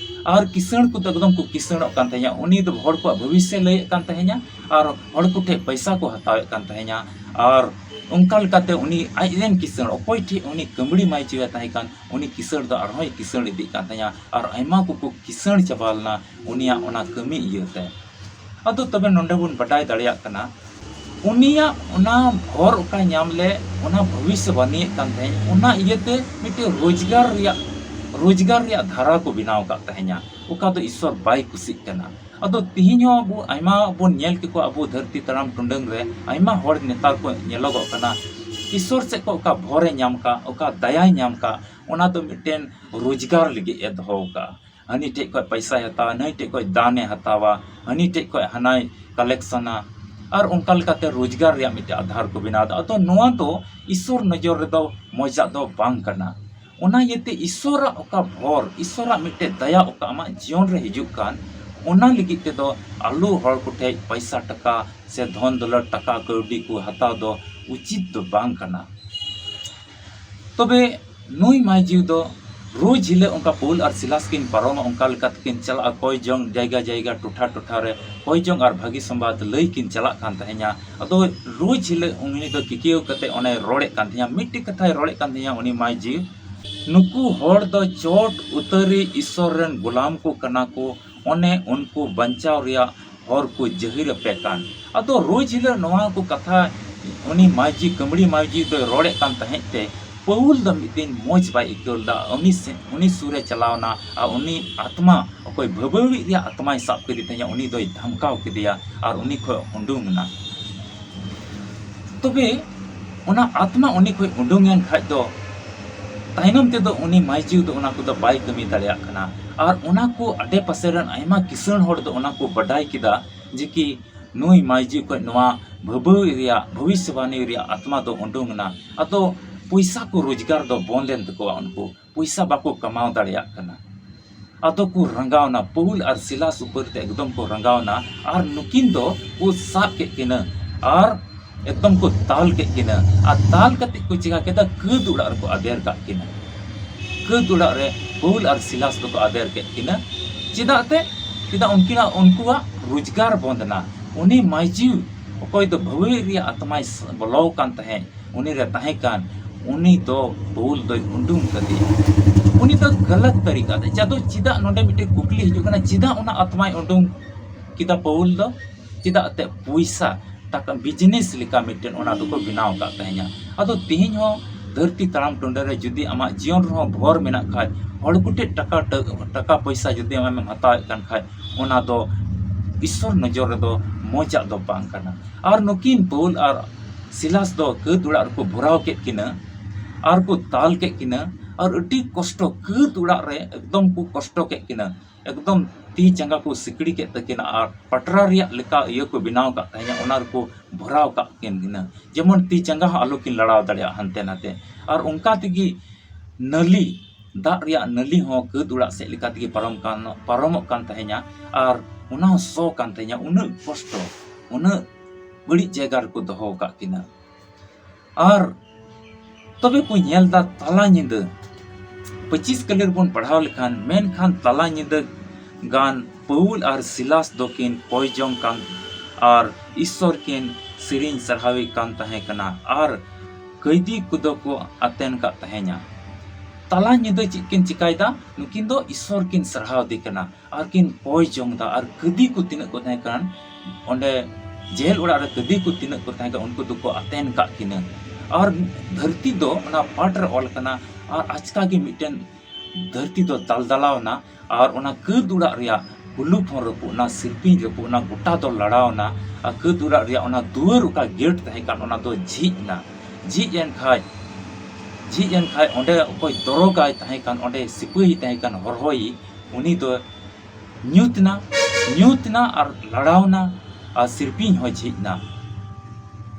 ᱟᱨ ᱠᱤᱥᱟᱹᱬ ᱠᱚᱫᱚ ᱮᱠᱫᱚᱢ ᱠᱚ ᱠᱤᱥᱟᱹᱬᱚᱜ ᱠᱟᱱ ᱛᱟᱦᱮᱸᱱᱟ᱾ ᱩᱱᱤ ᱫᱚ ᱦᱚᱲ ᱠᱚᱣᱟᱜ ᱵᱷᱚᱵᱤᱥᱥᱚ ᱞᱟᱹᱭᱮᱫ ᱠᱟᱱ ᱛᱟᱦᱮᱸᱱᱟ ᱟᱨ ᱦᱚᱲ ᱠᱚᱴᱷᱮᱱ ᱯᱚᱭᱥᱟ ᱠᱚ ᱦᱟᱛᱟᱣᱮᱫ ᱠᱟᱱ ᱛᱟᱦᱮᱸᱱᱟ᱾ ᱟᱨ ᱚᱱᱠᱟ ᱞᱮᱠᱟᱛᱮ ᱩᱱᱤ ᱟᱡ ᱨᱮᱱ ᱠᱤᱥᱟᱹᱬ, ᱚᱠᱚᱭ ᱴᱷᱮᱱ ᱩᱱᱤ ᱠᱟᱹᱢᱲᱤ ᱢᱟᱹᱭᱡᱤᱣᱮ ᱛᱟᱦᱮᱸ ᱠᱟᱱ, ᱩᱱᱤ ᱠᱤᱥᱟᱹᱬ ᱫᱚ ᱟᱨᱦᱚᱸᱭ ᱠᱤᱥᱟᱹᱬ ᱤᱫᱤᱜ ᱠᱟᱱ ᱛᱟᱦᱮᱸᱱᱟ ᱟᱨ ᱟᱭᱢᱟ ᱠᱚᱠᱚ ᱠᱤᱥᱟᱹᱬ ᱪᱟᱵᱟ ᱞᱮᱱᱟ ᱩᱱᱤᱭᱟᱜ ᱚᱱᱟ ᱠᱟᱹᱢᱤ ᱤᱭᱟᱹᱛᱮ᱾ ᱟᱫᱚ ᱛᱚᱵᱮ ᱱᱚᱰᱮ ᱵᱚᱱ ᱵᱟᱰᱟᱭ ᱫᱟᱲᱮᱭᱟᱜ ᱠᱟᱱᱟ, ᱩᱱᱤᱭᱟᱜ ᱚᱱᱟ ᱵᱷᱚᱨ ᱚᱠᱟᱭ ᱧᱟᱢ ᱞᱮᱫ, ᱚᱱᱟ ᱵᱷᱚᱵᱤᱥᱥᱚᱵᱟᱱᱤᱭᱮᱫ ᱠᱟᱱ ᱛᱟᱦᱮᱸᱫ, ᱚᱱᱟ ᱤᱭᱟᱹᱛᱮ ᱢᱤᱫᱴᱮᱱ ᱨᱳᱡᱽᱜᱟᱨ ᱨᱮᱭᱟᱜ, ᱨᱳᱡᱽᱜᱟᱨ ᱨᱮᱭᱟᱜ ᱫᱷᱟᱨᱟ ᱠᱚ ᱵᱮᱱᱟᱣ ᱟᱠᱟᱫ ᱛᱟᱦᱮᱸᱫᱼᱟ, ᱚᱠᱟ ᱫᱚ ᱤᱥᱥᱚᱨ ᱵᱟᱭ ᱠᱩᱥᱤᱜ ᱠᱟᱱᱟ᱾ ᱟᱫᱚ ᱛᱤᱦᱤᱧ ᱦᱚᱸ ᱟᱵᱚ ᱟᱭᱢᱟ ᱵᱚᱱ ᱧᱮᱞ ᱠᱮᱠᱚᱣᱟ, ᱟᱵᱚ ᱫᱷᱟᱹᱨᱛᱤ ᱛᱟᱲᱟᱢ ᱴᱩᱰᱟᱹᱝ ᱨᱮ ᱟᱭᱢᱟ ᱦᱚᱲ ᱱᱮᱛᱟᱨ ᱠᱚ ᱧᱮᱞᱚᱜᱚᱜ ᱠᱟᱱᱟ, ᱤᱥᱥᱚᱨ ᱥᱮᱫ ᱠᱷᱚᱱ ᱚᱠᱟ ᱵᱷᱚᱨᱮ ᱧᱟᱢ ᱠᱟᱜ, ᱚᱠᱟ ᱫᱟᱭᱟᱭ ᱧᱟᱢ ᱠᱟᱜ, ᱚᱱᱟ ᱫᱚ ᱢᱤᱫᱴᱮᱱ ᱨᱳᱡᱽᱜᱟᱨ ᱞᱟᱹᱜᱤᱫ ᱮ ᱫᱚᱦᱚ ᱟᱠᱟᱜᱼᱟ᱾ ᱦᱟᱹᱱᱤ ᱴᱷᱮᱡ ᱠᱷᱚᱡ ᱯᱚᱭᱥᱟᱭ ᱦᱟᱛᱟᱣᱟ, ᱱᱟᱹᱭ ᱴᱷᱮᱡ ᱠᱷᱚᱡ ᱫᱟᱱᱮ ᱦᱟᱛᱟᱣᱟ, ᱦᱟᱹᱱᱤ ᱴᱷᱮᱡ ᱠᱷᱚᱡ ᱦᱟᱱᱟᱭ ᱠᱟᱞᱮᱠᱥᱚᱱᱟ, ᱟᱨ ᱚᱱᱠᱟ ᱞᱮᱠᱟᱛᱮ ᱨᱳᱡᱽᱜᱟᱨ ᱨᱮᱭᱟᱜ ᱢᱤᱫᱴᱮᱡ ᱟᱫᱷᱟᱨ ᱠᱚ ᱵᱮᱱᱟᱣ ᱮᱫᱟ᱾ ᱟᱫᱚ ᱱᱚᱣᱟ ᱫᱚ ᱤᱥᱥᱚᱨ ᱱᱚᱡᱚᱨ ᱨᱮᱫᱚ ᱢᱚᱡᱟᱜ ᱫᱚ ᱵᱟᱝ ᱠᱟᱱᱟ᱾ ᱚᱱᱟ ᱤᱭᱟᱹᱛᱮ ᱤᱥᱥᱚᱨᱟᱜ ᱚᱠᱟ ᱵᱷᱚᱨ, ᱤᱥᱥᱚᱨᱟᱜ ᱢᱤᱫᱴᱮᱡ ᱫᱟᱭᱟ ᱚᱠᱟ ᱟᱢᱟᱜ ᱡᱤᱭᱚᱱ ᱨᱮ ᱦᱤᱡᱩᱜ ᱠᱟᱱ, ᱚᱱᱟ ᱞᱟᱹᱜᱤᱫ ᱛᱮᱫᱚ ᱟᱞᱚ ᱦᱚᱲ ᱠᱚᱴᱷᱮᱡ ᱯᱚᱭᱥᱟ ᱴᱟᱠᱟ ᱥᱮ ᱫᱷᱚᱱ ᱫᱚᱞᱚᱛ, ᱴᱟᱠᱟ ᱠᱟᱹᱣᱰᱤ ᱠᱚ ᱦᱟᱛᱟᱣ ᱫᱚ ᱩᱪᱤᱛ ᱫᱚ ᱵᱟᱝ ᱠᱟᱱᱟ᱾ ᱛᱚᱵᱮ ᱱᱩᱭ ᱢᱟᱹᱭᱡᱤ ᱫᱚ ᱨᱳᱡᱽ ᱦᱤᱞᱳᱜ ᱚᱱᱠᱟ ᱯᱟᱹᱣᱩᱞ ᱟᱨ ᱥᱤᱞᱟᱥ ᱠᱤᱱ ᱯᱟᱨᱚᱢᱟ, ᱚᱱᱠᱟ ᱞᱮᱠᱟ ᱛᱮᱠᱤᱱ ᱪᱟᱞᱟᱜᱼᱟ, ᱠᱚᱭ ᱡᱚᱝ ᱡᱟᱭᱜᱟ ᱡᱟᱭᱜᱟ, ᱴᱚᱴᱷᱟ ᱴᱚᱴᱷᱟ ᱨᱮ ᱠᱚᱭ ᱡᱚᱝ ᱟᱨ ᱵᱷᱟᱹᱜᱤ ᱥᱚᱢᱵᱟᱫ ᱞᱟᱹᱭ ᱠᱤᱱ ᱪᱟᱞᱟᱜ ᱠᱟᱱ ᱛᱟᱦᱮᱸᱧᱟ᱾ ᱟᱫᱚ ᱨᱳᱡᱽ ᱦᱤᱞᱳᱜ ᱩᱱᱤ ᱫᱚ ᱠᱤᱠᱤᱭᱟᱹᱣ ᱠᱟᱛᱮ ᱚᱱᱮ ᱨᱚᱲᱮᱫ ᱠᱟᱱ ᱛᱟᱦᱮᱸᱧᱟ, ᱢᱤᱫᱴᱮᱡ ᱠᱟᱛᱷᱟᱭ ᱨᱚᱲᱮᱫ ᱠᱟᱱ ᱛᱟᱦᱮᱸᱧᱟ ᱩᱱᱤ ᱢᱟᱹᱭᱡᱤ, ᱱᱩᱠᱩ ᱦᱚᱲ ᱫᱚ ᱪᱚᱴ ᱩᱛᱟᱹᱨᱤ ᱤᱥᱥᱚᱨ ᱨᱮᱱ ᱜᱳᱞᱟᱢ ᱠᱚ ᱠᱟᱱᱟ ᱠᱚ, ᱚᱱᱮ ᱩᱱᱠᱩ ᱵᱟᱧᱪᱟᱣ ᱨᱮᱭᱟᱜ ᱦᱚᱨ ᱠᱚ ᱡᱟᱹᱦᱤᱨ ᱟᱯᱮ ᱠᱟᱱ᱾ ᱟᱫᱚ ᱨᱳᱡᱽ ᱦᱤᱞᱳᱜ ᱱᱚᱣᱟ ᱠᱚ ᱠᱟᱛᱷᱟ ᱩᱱᱤ ᱢᱟᱹᱭᱡᱤ, ᱠᱟᱹᱢᱲᱤ ᱢᱟᱹᱭᱡᱤ ᱫᱚᱭ ᱨᱚᱲᱮᱫ ᱠᱟᱱ ᱛᱟᱦᱮᱸᱫ ᱛᱮ, ᱯᱟᱹᱣᱩᱞ ᱫᱚ ᱢᱤᱫ ᱫᱤᱱ ᱢᱚᱡᱽ ᱵᱟᱭ ᱟᱹᱭᱠᱟᱹᱣ ᱞᱮᱫᱟ᱾ ᱩᱱᱤ ᱥᱮ-, ᱩᱱᱤ ᱥᱩᱨ ᱮ ᱪᱟᱞᱟᱣ ᱮᱱᱟ ᱟᱨ ᱩᱱᱤ ᱟᱛᱢᱟ, ᱚᱠᱚᱭ ᱵᱷᱟᱹᱵᱟᱹᱲᱤᱡ ᱨᱮᱭᱟᱜ ᱟᱛᱢᱟᱭ ᱥᱟᱵ ᱠᱮᱫᱮ ᱛᱟᱦᱮᱸᱫ, ᱩᱱᱤ ᱫᱚᱭ ᱫᱷᱟᱢᱠᱟᱣ ᱠᱮᱫᱮᱭᱟ ᱟᱨ ᱩᱱᱤ ᱠᱷᱚᱱ ᱩᱰᱩᱝ ᱮᱱᱟ᱾ ᱛᱚᱵᱮ ᱚᱱᱟ ᱟᱛᱢᱟ ᱩᱱᱤ ᱠᱷᱚᱱ ᱩᱰᱩᱝ ᱮᱱ ᱠᱷᱟᱡ ᱫᱚ, ᱛᱟᱭᱱᱚᱢ ᱛᱮᱫᱚ ᱩᱱᱤ ᱢᱟᱹᱭᱡᱤ ᱫᱚ ᱚᱱᱟ ᱠᱚᱫᱚ ᱵᱟᱭ ᱠᱟᱹᱢᱤ ᱫᱟᱲᱮᱭᱟᱜ ᱠᱟᱱᱟ᱾ ᱟᱨ ᱚᱱᱟ ᱠᱚ ᱟᱰᱮ ᱯᱟᱥᱮ ᱨᱮᱱ ᱟᱭᱢᱟ ᱠᱤᱥᱟᱹᱬ ᱦᱚᱲ ᱫᱚ ᱚᱱᱟ ᱠᱚ ᱵᱟᱰᱟᱭ ᱠᱮᱫᱟ ᱡᱮ ᱠᱤ ᱱᱩᱭ ᱢᱟᱹᱭᱡᱤ ᱠᱷᱚᱱ ᱱᱚᱣᱟ ᱵᱷᱟᱹᱵᱟᱹᱲᱤᱡ ᱨᱮᱭᱟᱜ, ᱵᱷᱚᱵᱤᱥᱥᱚᱵᱟᱱᱤ ᱨᱮᱭᱟᱜ ᱟᱛᱢᱟ ᱫᱚ ᱩᱰᱩᱝ ᱮᱱᱟ᱾ ᱟᱫᱚ ᱯᱚᱭᱥᱟ ᱠᱚ ᱨᱳᱡᱽᱜᱟᱨ ᱫᱚ ᱵᱚᱱᱫ ᱮᱱ ᱛᱟᱠᱚᱣᱟ, ᱩᱱᱠᱩ ᱯᱚᱭᱥᱟ ᱵᱟᱠᱚ ᱠᱟᱢᱟᱣ ᱫᱟᱲᱮᱭᱟᱜ ᱠᱟᱱᱟ᱾ ᱟᱫᱚ ᱠᱚ ᱨᱟᱸᱜᱟᱣᱱᱟ, ᱯᱟᱹᱣᱩᱞ ᱟᱨ ᱥᱤᱞᱟᱥ ᱩᱯᱟᱹᱨ ᱛᱮ ᱮᱠᱫᱚᱢ ᱠᱚ ᱨᱟᱸᱜᱟᱣᱱᱟ᱾ ᱟᱨ ᱱᱩᱠᱤᱱ ᱫᱚ ᱠᱚ ᱥᱟᱵ ᱠᱮᱫ ᱠᱤᱱᱟᱹ ᱟᱨ ᱮᱠᱫᱚᱢ ᱠᱚ ᱫᱟᱞ ᱠᱮᱫ ᱠᱤᱱᱟᱹ᱾ ᱟᱨ ᱫᱟᱞ ᱠᱟᱛᱮ ᱠᱚ ᱪᱤᱠᱟ ᱠᱮᱫᱟ, ᱠᱟᱹᱫ ᱚᱲᱟᱜ ᱨᱮᱠᱚ ᱟᱫᱮᱨ ᱠᱟᱜ ᱠᱤᱱᱟᱹ᱾ ᱠᱟᱹᱫ ᱚᱲᱟᱜ ᱨᱮ ᱯᱟᱹᱣᱩᱞ ᱟᱨ ᱥᱤᱞᱟᱥ ᱫᱚᱠᱚ ᱟᱫᱮᱨ ᱠᱮᱫ ᱠᱤᱱᱟᱹ᱾ ᱪᱮᱫᱟᱜ ᱛᱮ? ᱪᱮᱫᱟᱜ ᱩᱱᱠᱤᱱᱟᱜ, ᱩᱱᱠᱩᱣᱟᱜ ᱨᱳᱡᱽᱜᱟᱨ ᱵᱚᱱᱫ ᱮᱱᱟ᱾ ᱩᱱᱤ ᱢᱟᱹᱭᱡᱤ, ᱚᱠᱚᱭ ᱫᱚ ᱵᱷᱟᱹᱣᱟᱹᱭ ᱨᱮᱭᱟᱜ ᱟᱛᱢᱟᱭ ᱵᱚᱞᱚ ᱟᱠᱟᱱ ᱛᱟᱦᱮᱸᱫ, ᱩᱱᱤ ᱨᱮ ᱛᱟᱦᱮᱸ ᱠᱟᱱ, ᱩᱱᱤ ᱫᱚ ᱯᱟᱹᱣᱩᱞ ᱫᱚᱭ ᱩᱰᱩᱝ ᱠᱟᱫᱮᱭᱟ᱾ ᱩᱱᱤ ᱫᱚ ᱜᱟᱞᱟᱛ ᱛᱟᱹᱨᱤᱠᱟ ᱛᱮ᱾ ᱪᱟᱫᱚ, ᱪᱮᱫᱟᱜ ᱱᱚᱰᱮ ᱢᱤᱫᱴᱮᱱ ᱠᱩᱠᱞᱤ ᱦᱤᱡᱩᱜ ᱠᱟᱱᱟ, ᱪᱮᱫᱟᱜ ᱚᱱᱟ ᱟᱛᱢᱟᱭ ᱩᱰᱩᱝ ᱠᱮᱫᱟ ᱯᱟᱹᱣᱩᱞ ᱫᱚ? ᱪᱮᱫᱟᱜ ᱛᱮ? ᱯᱚᱭᱥᱟ, ᱴᱟᱠᱟ ᱵᱤᱡᱽᱱᱮᱥ ᱞᱮᱠᱟ ᱢᱤᱫᱴᱮᱱ ᱚᱱᱟ ᱫᱚᱠᱚ ᱵᱮᱱᱟᱣ ᱟᱠᱟᱫ ᱛᱟᱦᱮᱸᱧᱟ᱾ ᱟᱫᱚ ᱛᱮᱦᱮᱧ ᱦᱚᱸ ᱫᱷᱟᱹᱨᱛᱤ ᱛᱟᱲᱟᱢ ᱴᱩᱰᱟᱹ ᱨᱮ ᱡᱩᱫᱤ ᱟᱢᱟᱜ ᱡᱤᱭᱚᱱ ᱨᱮᱦᱚᱸ ᱵᱷᱚᱨ ᱢᱮᱱᱟᱜ ᱠᱷᱟᱡ, ᱦᱚᱲ ᱠᱚᱴᱷᱮᱡ ᱴᱟᱠᱟ ᱴᱟ- ᱴᱟᱠᱟ ᱯᱚᱭᱥᱟ ᱡᱩᱫᱤ ᱟᱢᱮᱢ ᱦᱟᱛᱟᱣᱮᱫ ᱠᱟᱱ ᱠᱷᱟᱡ, ᱚᱱᱟ ᱫᱚ ᱤᱥᱥᱚᱨ ᱱᱚᱡᱚᱨ ᱨᱮᱫᱚ ᱢᱚᱡᱟᱜ ᱫᱚ ᱵᱟᱝ ᱠᱟᱱᱟ᱾ ᱟᱨ ᱱᱩᱠᱤᱱ ᱯᱟᱹᱣᱩᱞ ᱟᱨ ᱥᱤᱞᱟᱥ ᱫᱚ ᱠᱟᱹᱫ ᱚᱲᱟᱜ ᱨᱮᱠᱚ ᱵᱷᱚᱨᱟᱣ ᱠᱮᱫ ᱠᱤᱱᱟᱹ, ᱟᱨ ᱠᱚ ᱫᱟᱞ ᱠᱮᱫ ᱠᱤᱱᱟᱹ, ᱟᱨ ᱟᱹᱰᱤ ᱠᱚᱥᱴᱚ ᱠᱟᱹᱫ ᱚᱲᱟᱜ ᱨᱮ ᱮᱠᱫᱚᱢ ᱠᱚ ᱠᱚᱥᱴᱚ ᱠᱮᱫ ᱠᱤᱱᱟᱹ᱾ ᱮᱠᱫᱚᱢ ᱛᱤ ᱡᱟᱸᱜᱟ ᱠᱚ ᱥᱤᱠᱲᱤ ᱠᱮᱫ ᱛᱟᱹᱠᱤᱱᱟ ᱟᱨ ᱯᱟᱴᱨᱟ ᱨᱮᱭᱟᱜ ᱞᱮᱠᱟ ᱤᱭᱟᱹ ᱠᱚ ᱵᱮᱱᱟᱣ ᱟᱠᱟᱫ ᱛᱟᱦᱮᱸᱱᱟ, ᱚᱱᱟ ᱨᱮᱠᱚ ᱵᱷᱚᱨᱟᱣ ᱟᱠᱟᱫ ᱠᱤᱱᱟ, ᱡᱮᱢᱚᱱ ᱛᱤ ᱡᱟᱸᱜᱟ ᱦᱚᱸ ᱟᱞᱚ ᱠᱤᱱ ᱞᱟᱲᱟᱣ ᱫᱟᱲᱮᱭᱟᱜ ᱦᱟᱱᱛᱮ ᱱᱟᱛᱮ᱾ ᱟᱨ ᱚᱱᱠᱟ ᱛᱮᱜᱮ ᱱᱟᱹᱞᱤ, ᱫᱟᱜ ᱨᱮᱭᱟᱜ ᱱᱟᱹᱞᱤ ᱦᱚᱸ ᱠᱟᱹᱫ ᱚᱲᱟᱜ ᱥᱮᱫ ᱞᱮᱠᱟ ᱛᱮᱜᱮ ᱯᱟᱨᱚᱢ ᱠᱟᱱ, ᱯᱟᱨᱚᱢᱚᱜ ᱠᱟᱱ ᱛᱟᱦᱮᱸᱱᱟ᱾ ᱟᱨ ᱚᱱᱟ ᱦᱚᱸ ᱥᱚ ᱠᱟᱱ ᱛᱟᱦᱮᱸᱱᱟ, ᱩᱱᱟᱹᱜ ᱠᱚᱥᱴᱚ, ᱩᱱᱟᱹᱜ ᱵᱟᱹᱲᱤᱡ ᱡᱟᱭᱜᱟ ᱨᱮᱠᱚ ᱫᱚᱦᱚ ᱟᱠᱟᱫ ᱠᱤᱱᱟ᱾ ᱟᱨ ᱛᱚᱵᱮ ᱠᱚ ᱧᱮᱞ ᱫᱟ ᱛᱟᱞᱟ ᱧᱤᱫᱟᱹ᱾ ᱯᱚᱸᱪᱤᱥ ᱠᱟᱹᱞᱤ ᱨᱮᱵᱚᱱ ᱯᱟᱲᱦᱟᱣ ᱞᱮᱠᱷᱟᱱ, ᱢᱮᱱᱠᱷᱟᱱ ᱛᱟᱞᱟ ᱧᱤᱫᱟᱹ ᱜᱟᱱ ᱯᱟᱹᱣᱩᱞ ᱟᱨ ᱥᱤᱞᱟᱥ ᱫᱚᱠᱤᱱ ᱠᱚᱭ ᱡᱚᱝ ᱠᱟᱱ ᱟᱨ ᱤᱥᱥᱚᱨ ᱠᱤᱱ ᱥᱮᱨᱮᱧ ᱥᱟᱨᱦᱟᱣᱮ ᱠᱟᱱ ᱛᱟᱦᱮᱸ ᱠᱟᱱᱟ ᱟᱨ ᱠᱟᱹᱭᱫᱤ ᱠᱚᱫᱚ ᱠᱚ ᱟᱛᱮᱱ ᱠᱟᱫ ᱛᱟᱦᱮᱸᱧᱟ᱾ ᱛᱟᱞᱟ ᱧᱤᱫᱟᱹ ᱪᱮᱫ ᱠᱤᱱ ᱪᱤᱠᱟᱭᱮᱫᱟ? ᱱᱩᱠᱤᱱ ᱫᱚ ᱤᱥᱥᱚᱨ ᱠᱤᱱ ᱥᱟᱨᱦᱟᱣ ᱫᱮ ᱠᱟᱱᱟ᱾ ᱟᱨ ᱠᱤᱱ ᱠᱚᱭ ᱡᱚᱝ ᱫᱟ᱾ ᱟᱨ ᱠᱟᱹᱫᱤ ᱠᱚ ᱛᱤᱱᱟᱹᱜ ᱠᱚ ᱛᱟᱦᱮᱸ ᱠᱟᱱ, ᱚᱸᱰᱮ ᱡᱮᱞ ᱚᱲᱟᱜ ᱨᱮ ᱠᱟᱹᱫᱤ ᱠᱚ ᱛᱤᱱᱟᱹᱜ ᱠᱚ ᱛᱟᱦᱮᱸ ᱠᱟᱱ, ᱩᱱᱠᱩ ᱫᱚᱠᱚ ᱟᱛᱮᱱ ᱠᱟᱜ ᱠᱤᱱᱟᱹ᱾ ᱟᱨ ᱫᱷᱟᱹᱨᱛᱤ ᱫᱚ ᱚᱱᱟ ᱯᱟᱴ ᱨᱮ ᱚᱞ ᱠᱟᱱᱟ᱾ ᱟᱨ ᱟᱪᱠᱟ ᱜᱮ ᱢᱤᱫᱴᱮᱱ ᱫᱷᱟᱹᱨᱛᱤ ᱫᱚ ᱫᱟᱞᱫᱟᱞᱟᱣ ᱮᱱᱟ᱾ ᱟᱨ ᱚᱱᱟ ᱠᱟᱹᱫ ᱚᱲᱟᱜ ᱨᱮᱭᱟᱜ ᱠᱩᱞᱩᱯ ᱦᱚᱸ ᱨᱟᱹᱯᱩᱫ ᱮᱱᱟ, ᱥᱤᱨᱯᱤᱧ ᱨᱟᱹᱯᱩᱫ ᱮᱱᱟ, ᱜᱚᱴᱟ ᱫᱚ ᱞᱟᱲᱟᱣ ᱮᱱᱟ᱾ ᱟᱨ ᱠᱟᱹᱫ ᱚᱲᱟᱜ ᱨᱮᱭᱟᱜ ᱚᱱᱟ ᱫᱩᱣᱟᱹᱨ, ᱚᱠᱟ ᱜᱮᱴ ᱛᱟᱦᱮᱸ ᱠᱟᱱ, ᱚᱱᱟ ᱫᱚ ᱡᱷᱤᱡ ᱮᱱᱟ᱾ ᱡᱷᱤᱡ ᱮᱱ ᱠᱷᱟᱡ, ᱡᱷᱤᱡ ᱮᱱ ᱠᱷᱟᱡ ᱚᱸᱰᱮ ᱚᱠᱚᱭ ᱫᱚᱨᱚᱜᱟᱭ ᱛᱟᱦᱮᱸ ᱠᱟᱱ, ᱚᱸᱰᱮ ᱥᱤᱯᱟᱹᱦᱤ ᱛᱟᱦᱮᱸ ᱠᱟᱱ, ᱦᱚᱨᱦᱚᱭᱤᱡ, ᱩᱱᱤ ᱫᱚ ᱧᱩᱛ ᱮᱱᱟ, ᱧᱩᱛ ᱮᱱᱟ ᱟᱨ ᱞᱟᱲᱟᱣ ᱮᱱᱟ, ᱟᱨ ᱥᱤᱨᱯᱤᱧ ᱦᱚᱸ ᱡᱷᱤᱡ ᱮᱱᱟ᱾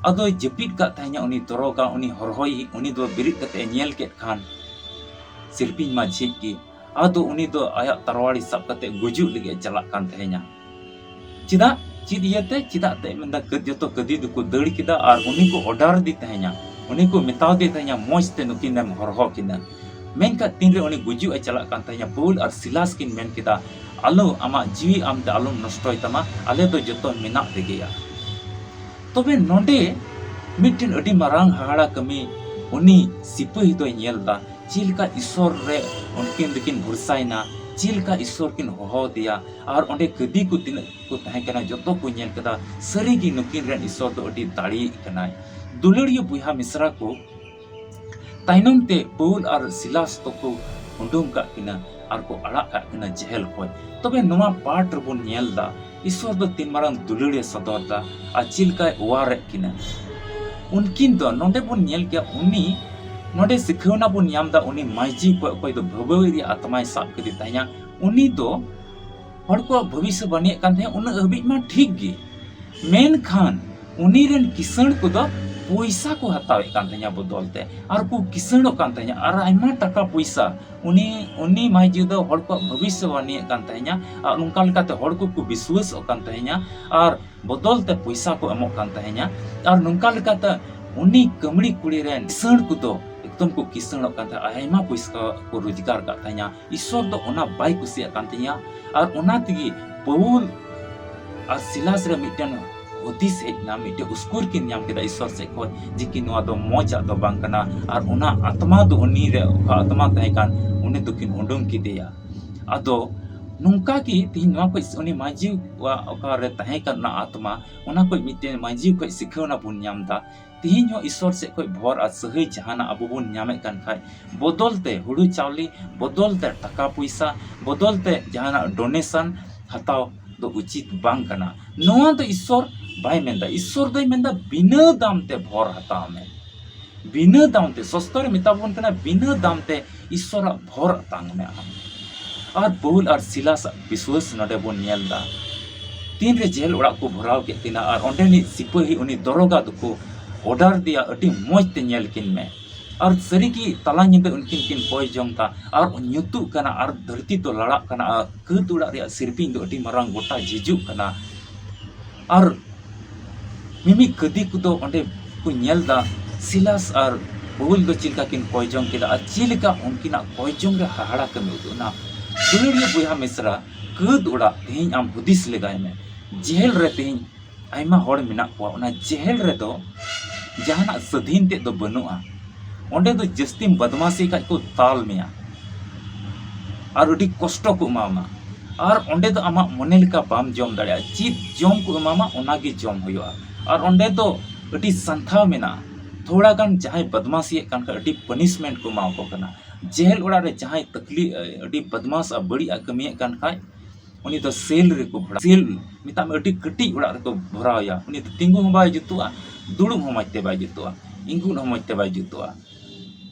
ᱟᱫᱚᱭ ᱡᱟᱹᱯᱤᱫ ᱠᱟᱫ ᱛᱟᱦᱮᱸᱱᱟ ᱩᱱᱤ ᱫᱚᱨᱚᱜᱟ, ᱩᱱᱤ ᱦᱚᱨᱦᱚᱭᱤᱡ, ᱩᱱᱤ ᱫᱚ ᱵᱮᱨᱮᱫ ᱠᱟᱛᱮ ᱮ ᱧᱮᱞ ᱠᱮᱫ ᱠᱷᱟᱱ, ᱥᱤᱨᱯᱤᱧ ᱢᱟ ᱡᱷᱤᱡ ᱜᱮ᱾ ᱟᱫᱚ ᱩᱱᱤ ᱫᱚ ᱟᱭᱟᱜ ᱛᱟᱨᱣᱟᱲᱤ ᱥᱟᱵ ᱠᱟᱛᱮ ᱜᱩᱡᱩᱜ ᱞᱟᱹᱜᱤᱫ ᱮ ᱪᱟᱞᱟᱜ ᱠᱟᱱ ᱛᱟᱦᱮᱸᱱᱟ᱾ ᱪᱮᱫᱟᱜ? ᱪᱮᱫ ᱤᱭᱟᱹᱛᱮ? ᱪᱮᱫᱟᱜ ᱛᱮ ᱢᱮᱱᱫᱟ, ᱠᱟᱹᱫ-, ᱡᱚᱛᱚ ᱠᱟᱹᱫᱤ ᱫᱚᱠᱚ ᱫᱟᱹᱲ ᱠᱮᱫᱟ ᱟᱨ ᱩᱱᱤ ᱠᱚ ᱚᱰᱟᱨ ᱫᱮ ᱛᱟᱦᱮᱸᱱᱟ, ᱩᱱᱤ ᱠᱚ ᱢᱮᱛᱟᱣ ᱫᱮ ᱛᱟᱦᱮᱸᱱᱟ, "ᱢᱚᱡᱽ ᱛᱮ ᱱᱩᱠᱤᱱ ᱮᱢ ᱦᱚᱨᱦᱚ ᱠᱤᱱᱟ᱾" ᱢᱮᱱᱠᱷᱟᱱ ᱛᱤᱱᱨᱮ ᱩᱱᱤ ᱜᱩᱡᱩᱜ ᱮ ᱪᱟᱞᱟᱜ ᱠᱟᱱ ᱛᱟᱦᱮᱸᱱᱟ, ᱯᱟᱹᱣᱩᱞ ᱟᱨ ᱥᱤᱞᱟᱥ ᱠᱤᱱ ᱢᱮᱱ ᱠᱮᱫᱟ, "ᱟᱞᱚ, ᱟᱢᱟᱜ ᱡᱤᱣᱤ ᱟᱢ ᱛᱮ ᱟᱞᱚᱢ ᱱᱚᱥᱴᱚᱭ ᱛᱟᱢᱟ, ᱟᱞᱮ ᱫᱚ ᱡᱚᱛᱚ ᱢᱮᱱᱟᱜ ᱞᱮᱜᱮᱭᱟ᱾" ᱛᱚᱵᱮ ᱱᱚᱰᱮ ᱢᱤᱫᱴᱮᱱ ᱟᱹᱰᱤ ᱢᱟᱨᱟᱝ ᱦᱟᱦᱟᱲᱟ ᱠᱟᱹᱢᱤ ᱩᱱᱤ ᱥᱤᱯᱟᱹᱦᱤ ᱫᱚᱭ ᱧᱮᱞ ᱫᱟ, ᱪᱮᱫ ᱞᱮᱠᱟ ᱤᱥᱥᱚᱨ ᱨᱮ ᱩᱱᱠᱤᱱ ᱫᱚᱠᱤᱱ ᱵᱷᱚᱨᱥᱟᱭᱮᱱᱟ, ᱪᱮᱫ ᱞᱮᱠᱟ ᱤᱥᱥᱚᱨ ᱠᱤᱱ ᱦᱚᱦᱚ ᱟᱫᱮᱭᱟ ᱟᱨ ᱚᱸᱰᱮ ᱠᱟᱹᱫᱤ ᱠᱚ ᱛᱤᱱᱟᱹᱜ ᱠᱚ ᱛᱟᱦᱮᱸ ᱠᱟᱱᱟ, ᱡᱚᱛᱚ ᱠᱚ ᱧᱮᱞ ᱠᱮᱫᱟ᱾ ᱥᱟᱹᱨᱤᱜᱮ ᱱᱩᱠᱤᱱ ᱨᱮᱱ ᱤᱥᱥᱚᱨ ᱫᱚ ᱟᱹᱰᱤ ᱫᱟᱲᱮᱭᱤᱡ ᱠᱟᱱᱟᱭ᱾ ᱫᱩᱞᱟᱹᱲᱤᱭᱟᱹ ᱵᱚᱭᱦᱟ ᱢᱤᱥᱨᱟ ᱠᱚ, ᱛᱟᱭᱱᱚᱢ ᱛᱮ ᱯᱟᱹᱣᱩᱞ ᱟᱨ ᱥᱤᱞᱟᱥ ᱫᱚᱠᱚ ᱩᱰᱩᱝ ᱠᱟᱜ ᱠᱤᱱᱟ ᱟᱨ ᱠᱚ ᱟᱲᱟᱜ ᱠᱟᱜ ᱠᱤᱱᱟ ᱡᱮᱦᱮᱞ ᱠᱷᱚᱱ᱾ ᱛᱚᱵᱮ ᱱᱚᱣᱟ ᱯᱟᱴ ᱨᱮᱵᱚᱱ ᱧᱮᱞ ᱫᱟ ᱤᱥᱥᱚᱨ ᱫᱚ ᱛᱤᱱ ᱢᱟᱨᱟᱝ ᱫᱩᱞᱟᱹᱲ ᱮ ᱥᱚᱫᱚᱨ ᱫᱟ ᱟᱨ ᱪᱮᱫ ᱞᱮᱠᱟᱭ ᱚᱣᱟᱨᱮᱫ ᱠᱤᱱᱟ᱾ ᱩᱱᱠᱤᱱ ᱫᱚ ᱱᱚᱰᱮ ᱵᱚᱱ ᱧᱮᱞ ᱠᱮᱭᱟ, ᱩᱱᱤ ᱱᱚᱰᱮ ᱥᱤᱠᱷᱟᱹᱣᱱᱟ ᱵᱚᱱ ᱧᱟᱢ ᱫᱟ, ᱩᱱᱤ ᱢᱟᱹᱭᱡᱤ ᱠᱚ ᱚᱠᱚᱭ ᱫᱚ ᱵᱷᱟᱹᱵᱟᱹᱭ ᱨᱮᱭᱟᱜ ᱟᱛᱢᱟᱭ ᱥᱟᱵ ᱠᱮᱫᱮ ᱛᱟᱦᱮᱸᱭᱟ, ᱩᱱᱤ ᱫᱚ ᱦᱚᱲ ᱠᱚᱣᱟᱜ ᱵᱷᱚᱵᱤᱥᱥᱚᱵᱟᱱᱤᱭᱮᱫ ᱠᱟᱱ ᱛᱟᱦᱮᱸᱭᱟ, ᱩᱱᱟᱹᱜ ᱦᱟᱹᱵᱤᱡ ᱢᱟ ᱴᱷᱤᱠ ᱜᱮ, ᱢᱮᱱᱠᱷᱟᱱ ᱩᱱᱤ ᱨᱮᱱ ᱠᱤᱥᱟᱹᱬ ᱠᱚᱫᱚ ᱯᱚᱭᱥᱟ ᱠᱚ ᱦᱟᱛᱟᱣᱮᱫ ᱠᱟᱱ ᱛᱟᱦᱮᱸᱭᱟ ᱵᱚᱫᱚᱞ ᱛᱮ, ᱟᱨ ᱠᱚ ᱠᱤᱥᱟᱹᱬᱚᱜ ᱠᱟᱱ ᱛᱟᱦᱮᱸᱭᱟ, ᱟᱨ ᱟᱭᱢᱟ ᱴᱟᱠᱟ ᱯᱚᱭᱥᱟ ᱩᱱᱤ, ᱩᱱᱤ ᱢᱟᱹᱭᱡᱤ ᱫᱚ ᱦᱚᱲ ᱠᱚᱣᱟᱜ ᱵᱷᱚᱵᱤᱥᱥᱚᱵᱟᱱᱤᱭᱮᱫ ᱠᱟᱱ ᱛᱟᱦᱮᱸᱭᱟ, ᱟᱨ ᱚᱱᱠᱟ ᱞᱮᱠᱟᱛᱮ ᱦᱚᱲ ᱠᱚᱠᱚ ᱵᱤᱥᱣᱟᱹᱥᱚᱜ ᱠᱟᱱ ᱛᱟᱦᱮᱸᱭᱟ, ᱟᱨ ᱵᱚᱫᱚᱞ ᱛᱮ ᱯᱚᱭᱥᱟ ᱠᱚ ᱮᱢᱚᱜ ᱠᱟᱱ ᱛᱟᱦᱮᱸᱭᱟ, ᱟᱨ ᱱᱚᱝᱠᱟ ᱞᱮᱠᱟᱛᱮ ᱩᱱᱤ ᱠᱟᱹᱢᱲᱤ ᱠᱩᱲᱤ ᱨᱮᱱ ᱠᱤᱥᱟᱹᱬ ᱠᱚᱫᱚ ᱮᱠᱫᱚᱢ ᱠᱚ ᱠᱤᱥᱟᱹᱬᱚᱜ ᱠᱟᱱ ᱛᱟᱦᱮᱸᱫ, ᱟᱭᱢᱟ ᱯᱚᱭᱥᱟ ᱠᱚ ᱨᱳᱡᱽᱜᱟᱨ ᱠᱟᱜ ᱛᱟᱦᱮᱸᱭᱟ᱾ ᱤᱥᱥᱚᱨ ᱫᱚ ᱚᱱᱟ ᱵᱟᱭ ᱠᱩᱥᱤᱭᱟᱜ ᱠᱟᱱ ᱛᱟᱦᱮᱸᱭᱟ, ᱟᱨ ᱚᱱᱟ ᱛᱮᱜᱮ ᱯᱟᱹᱣᱩᱞ ᱟᱨ ᱥᱤᱞᱟᱥ ᱨᱮ ᱢᱤᱫᱴᱮᱱ ᱦᱩᱫᱤᱥ ᱦᱮᱡ ᱮᱱᱟ, ᱢᱤᱫᱴᱮᱱ ᱩᱥᱠᱩᱨ ᱠᱤᱱ ᱧᱟᱢ ᱠᱮᱫᱟ ᱤᱥᱥᱚᱨ ᱥᱮᱫ ᱠᱷᱚᱱ, ᱡᱮ ᱠᱤ ᱱᱚᱣᱟ ᱫᱚ ᱢᱚᱡᱽ ᱟᱜ ᱫᱚ ᱵᱟᱝ ᱠᱟᱱᱟ, ᱟᱨ ᱚᱱᱟ ᱟᱛᱢᱟ ᱫᱚ ᱩᱱᱤ ᱨᱮ ᱚᱠᱟ ᱟᱛᱢᱟ ᱛᱟᱦᱮᱸ ᱠᱟᱱ, ᱩᱱᱤ ᱫᱚᱠᱤᱱ ᱩᱰᱩᱝ ᱠᱮᱫᱮᱭᱟ᱾ ᱟᱫᱚ ᱱᱚᱝᱠᱟ ᱜᱮ ᱛᱮᱦᱮᱧ ᱱᱚᱣᱟ ᱠᱷᱚᱱ ᱩᱱᱤ ᱢᱟᱹᱡᱷᱤ ᱠᱚᱣᱟᱜ ᱚᱠᱟᱨᱮ ᱛᱟᱦᱮᱸ ᱠᱟᱱᱟ ᱟᱛᱢᱟ, ᱚᱱᱟ ᱠᱷᱚᱱ ᱢᱤᱫᱴᱮᱱ ᱢᱟᱹᱡᱷᱤ ᱠᱷᱚᱱ ᱥᱤᱠᱷᱟᱹᱣᱱᱟ ᱵᱚᱱ ᱧᱟᱢ ᱮᱫᱟ᱾ ᱛᱮᱦᱮᱧ ᱦᱚᱸ ᱤᱥᱥᱚᱨ ᱥᱮᱫ ᱠᱷᱚᱱ ᱵᱷᱚᱨ ᱟᱨ ᱥᱟᱹᱦᱟᱹᱭ ᱡᱟᱦᱟᱱᱟᱜ ᱟᱵᱚ ᱵᱚᱱ ᱧᱟᱢᱮᱫ ᱠᱟᱱ ᱠᱷᱟᱡ, ᱵᱚᱫᱚᱞ ᱛᱮ ᱦᱩᱲᱩ ᱪᱟᱣᱞᱮ, ᱵᱚᱫᱚᱞ ᱛᱮ ᱴᱟᱠᱟ ᱯᱚᱭᱥᱟ, ᱵᱚᱫᱚᱞ ᱛᱮ ᱡᱟᱦᱟᱱᱟᱜ ᱰᱳᱱᱮᱥᱚᱱ ᱦᱟᱛᱟᱣ ᱫᱚ ᱩᱪᱤᱛ ᱵᱟᱝ ᱠᱟᱱᱟ᱾ ᱱᱚᱣᱟ ᱫᱚ ᱤᱥᱥᱚᱨ ᱵᱟᱭ ᱢᱮᱱᱫᱟ᱾ ᱤᱥᱥᱚᱨ ᱫᱚᱭ ᱢᱮᱱᱫᱟ ᱵᱤᱱᱟᱹ ᱫᱟᱢ ᱛᱮ ᱵᱷᱚᱨ ᱦᱟᱛᱟᱣ ᱢᱮ, ᱵᱤᱱᱟᱹ ᱫᱟᱢ ᱛᱮ᱾ ᱥᱚᱥᱛᱚ ᱨᱮ ᱢᱮᱛᱟ ᱵᱚᱱ ᱠᱟᱱᱟ ᱵᱤᱱᱟᱹ ᱫᱟᱢ ᱛᱮ ᱤᱥᱥᱚᱨᱟᱜ ᱵᱷᱚᱨ ᱟᱛᱟᱝ ᱢᱮ ᱟᱢ᱾ ᱟᱨ ᱯᱟᱹᱣᱩᱞ ᱟᱨ ᱥᱤᱞᱟᱥᱟᱜ ᱵᱤᱥᱣᱟᱹᱥ ᱱᱚᱰᱮ ᱵᱚᱱ ᱧᱮᱞ ᱮᱫᱟ᱾ ᱛᱤᱱᱨᱮ ᱡᱮᱞ ᱚᱲᱟᱜ ᱠᱚ ᱵᱷᱚᱨᱟᱣ ᱠᱮᱫ ᱠᱤᱱᱟ ᱟᱨ ᱚᱸᱰᱮᱱᱤᱡ ᱥᱤᱯᱟᱹᱦᱤ ᱩᱱᱤ ᱫᱚᱨᱚᱜᱟ ᱫᱚᱠᱚ ᱚᱰᱟᱨ ᱫᱮᱭᱟ, ᱟᱹᱰᱤ ᱢᱚᱡᱽ ᱛᱮ ᱧᱮᱞ ᱠᱤᱱ ᱢᱮ᱾ ᱟᱨ ᱥᱟᱹᱨᱤᱜᱮ ᱛᱟᱞᱟ ᱧᱤᱫᱟᱹ ᱩᱱᱠᱤᱱ ᱠᱤᱱ ᱠᱚᱭ ᱡᱚᱝ ᱮᱫᱟ ᱟᱨ ᱧᱩᱛᱩᱜ ᱠᱟᱱᱟ ᱟᱨ ᱫᱷᱟᱹᱨᱛᱤ ᱫᱚ ᱞᱟᱲᱟᱜ ᱠᱟᱱᱟ ᱟᱨ ᱠᱟᱹᱛ ᱚᱲᱟᱜ ᱨᱮᱭᱟᱜ ᱥᱤᱨᱯᱤᱧ ᱫᱚ ᱟᱹᱰᱤ ᱢᱟᱨᱟᱝ ᱜᱚᱴᱟ ᱡᱷᱤᱡᱩᱜ ᱠᱟᱱᱟ᱾ ᱟᱨ ᱢᱤᱢᱤᱫ ᱠᱟᱹᱫᱤ ᱠᱚᱫᱚ ᱚᱸᱰᱮ ᱠᱚ ᱧᱮᱞ ᱮᱫᱟ ᱥᱤᱞᱟᱥ ᱟᱨ ᱯᱟᱹᱣᱩᱞ ᱫᱚ ᱪᱮᱫ ᱞᱮᱠᱟ ᱠᱤᱱ ᱠᱚᱭ ᱡᱚᱝ ᱠᱮᱫᱟ ᱟᱨ ᱪᱮᱫ ᱞᱮᱠᱟ ᱩᱱᱠᱤᱱᱟᱜ ᱠᱚᱭ ᱡᱚᱝ ᱨᱮ ᱦᱟᱦᱟᱲᱟ ᱠᱟᱹᱢᱤ ᱩᱫᱩᱜ ᱮᱱᱟ᱾ ᱫᱩᱞᱟᱹᱲᱤᱭᱟᱹ ᱵᱚᱭᱦᱟ ᱢᱤᱥᱨᱟ, ᱠᱟᱹᱛ ᱚᱲᱟᱜ ᱛᱮᱦᱮᱧ ᱟᱢ ᱦᱩᱫᱤᱥ ᱞᱮᱜᱟᱭ ᱢᱮ, ᱡᱮᱦᱮᱞ ᱨᱮ ᱛᱮᱦᱮᱧ ᱟᱭᱢᱟ ᱦᱚᱲ ᱢᱮᱱᱟᱜ ᱠᱚᱣᱟ, ᱚᱱᱟ ᱡᱮᱦᱮᱞ ᱨᱮᱫᱚ ᱡᱟᱦᱟᱱᱟᱜ ᱥᱟᱹᱫᱷᱤᱱ ᱛᱮᱫ ᱫᱚ ᱵᱟᱹᱱᱩᱜᱼᱟ᱾ ᱚᱸᱰᱮ ᱫᱚ ᱡᱟᱹᱥᱛᱤᱢ ᱵᱟᱫᱢᱟᱥᱤ ᱠᱷᱟᱡ ᱠᱚ ᱛᱟᱞ ᱢᱮᱭᱟ᱾ ᱟᱨ ᱟᱹᱰᱤ ᱠᱚᱥᱴᱚ ᱠᱚ ᱮᱢᱟᱢᱟ᱾ ᱟᱨ ᱚᱸᱰᱮ ᱫᱚ ᱟᱢᱟᱜ ᱢᱚᱱᱮ ᱞᱮᱠᱟ ᱵᱟᱢ ᱡᱚᱢ ᱫᱟᱲᱮᱭᱟᱜᱼᱟ, ᱪᱮᱫ ᱡᱚᱢ ᱠᱚ ᱮᱢᱟᱢᱟ ᱚᱱᱟ ᱜᱮ ᱡᱚᱢ ᱦᱩᱭᱩᱜᱼᱟ᱾ ᱟᱨ ᱚᱸᱰᱮ ᱫᱚ ᱟᱹᱰᱤ ᱥᱟᱱᱛᱷᱟᱣ ᱢᱮᱱᱟᱜᱼᱟ, ᱛᱷᱚᱲᱟ ᱜᱟᱱ ᱡᱟᱦᱟᱸᱭ ᱵᱟᱫᱢᱟᱥᱤᱭᱮᱫ ᱠᱟᱱ ᱠᱷᱟᱡ ᱟᱹᱰᱤ ᱯᱟᱱᱤᱥᱢᱮᱱᱴ ᱠᱚ ᱮᱢᱟᱣ ᱠᱚ ᱠᱟᱱᱟ᱾ ᱡᱮᱦᱮᱞ ᱚᱲᱟᱜ ᱨᱮ ᱡᱟᱦᱟᱸᱭ ᱛᱟᱠᱞᱤ ᱟᱹᱰᱤ ᱵᱟᱫᱢᱟᱥ ᱟᱨ ᱵᱟᱹᱲᱤᱡ ᱟᱜ ᱠᱟᱹᱢᱤᱭᱮᱫ ᱠᱟᱱ ᱠᱷᱟᱡ ᱩᱱᱤ ᱫᱚ ᱥᱮᱞ ᱨᱮᱠᱚ ᱵᱷᱚᱨᱟ, ᱥᱮᱞ ᱢᱮᱛᱟᱜ ᱢᱮ ᱟᱹᱰᱤ ᱠᱟᱹᱴᱤᱡ ᱚᱲᱟᱜ ᱨᱮᱠᱚ ᱵᱷᱚᱨᱟᱣ ᱮᱭᱟ᱾ ᱩᱱᱤ ᱫᱚ ᱛᱤᱸᱜᱩ ᱦᱚᱸ ᱵᱟᱭ ᱡᱩᱛᱩᱜᱼᱟ, ᱫᱩᱲᱩᱵ ᱦᱚᱸ ᱢᱚᱡᱽ ᱛᱮ ᱵᱟᱭ ᱡᱩᱛᱩᱜᱼᱟ, ᱤᱸᱜᱩᱫ ᱦᱚᱸ ᱢᱚᱡᱽ ᱛᱮ ᱵᱟᱭ ᱡᱩᱛᱩᱜᱼᱟ᱾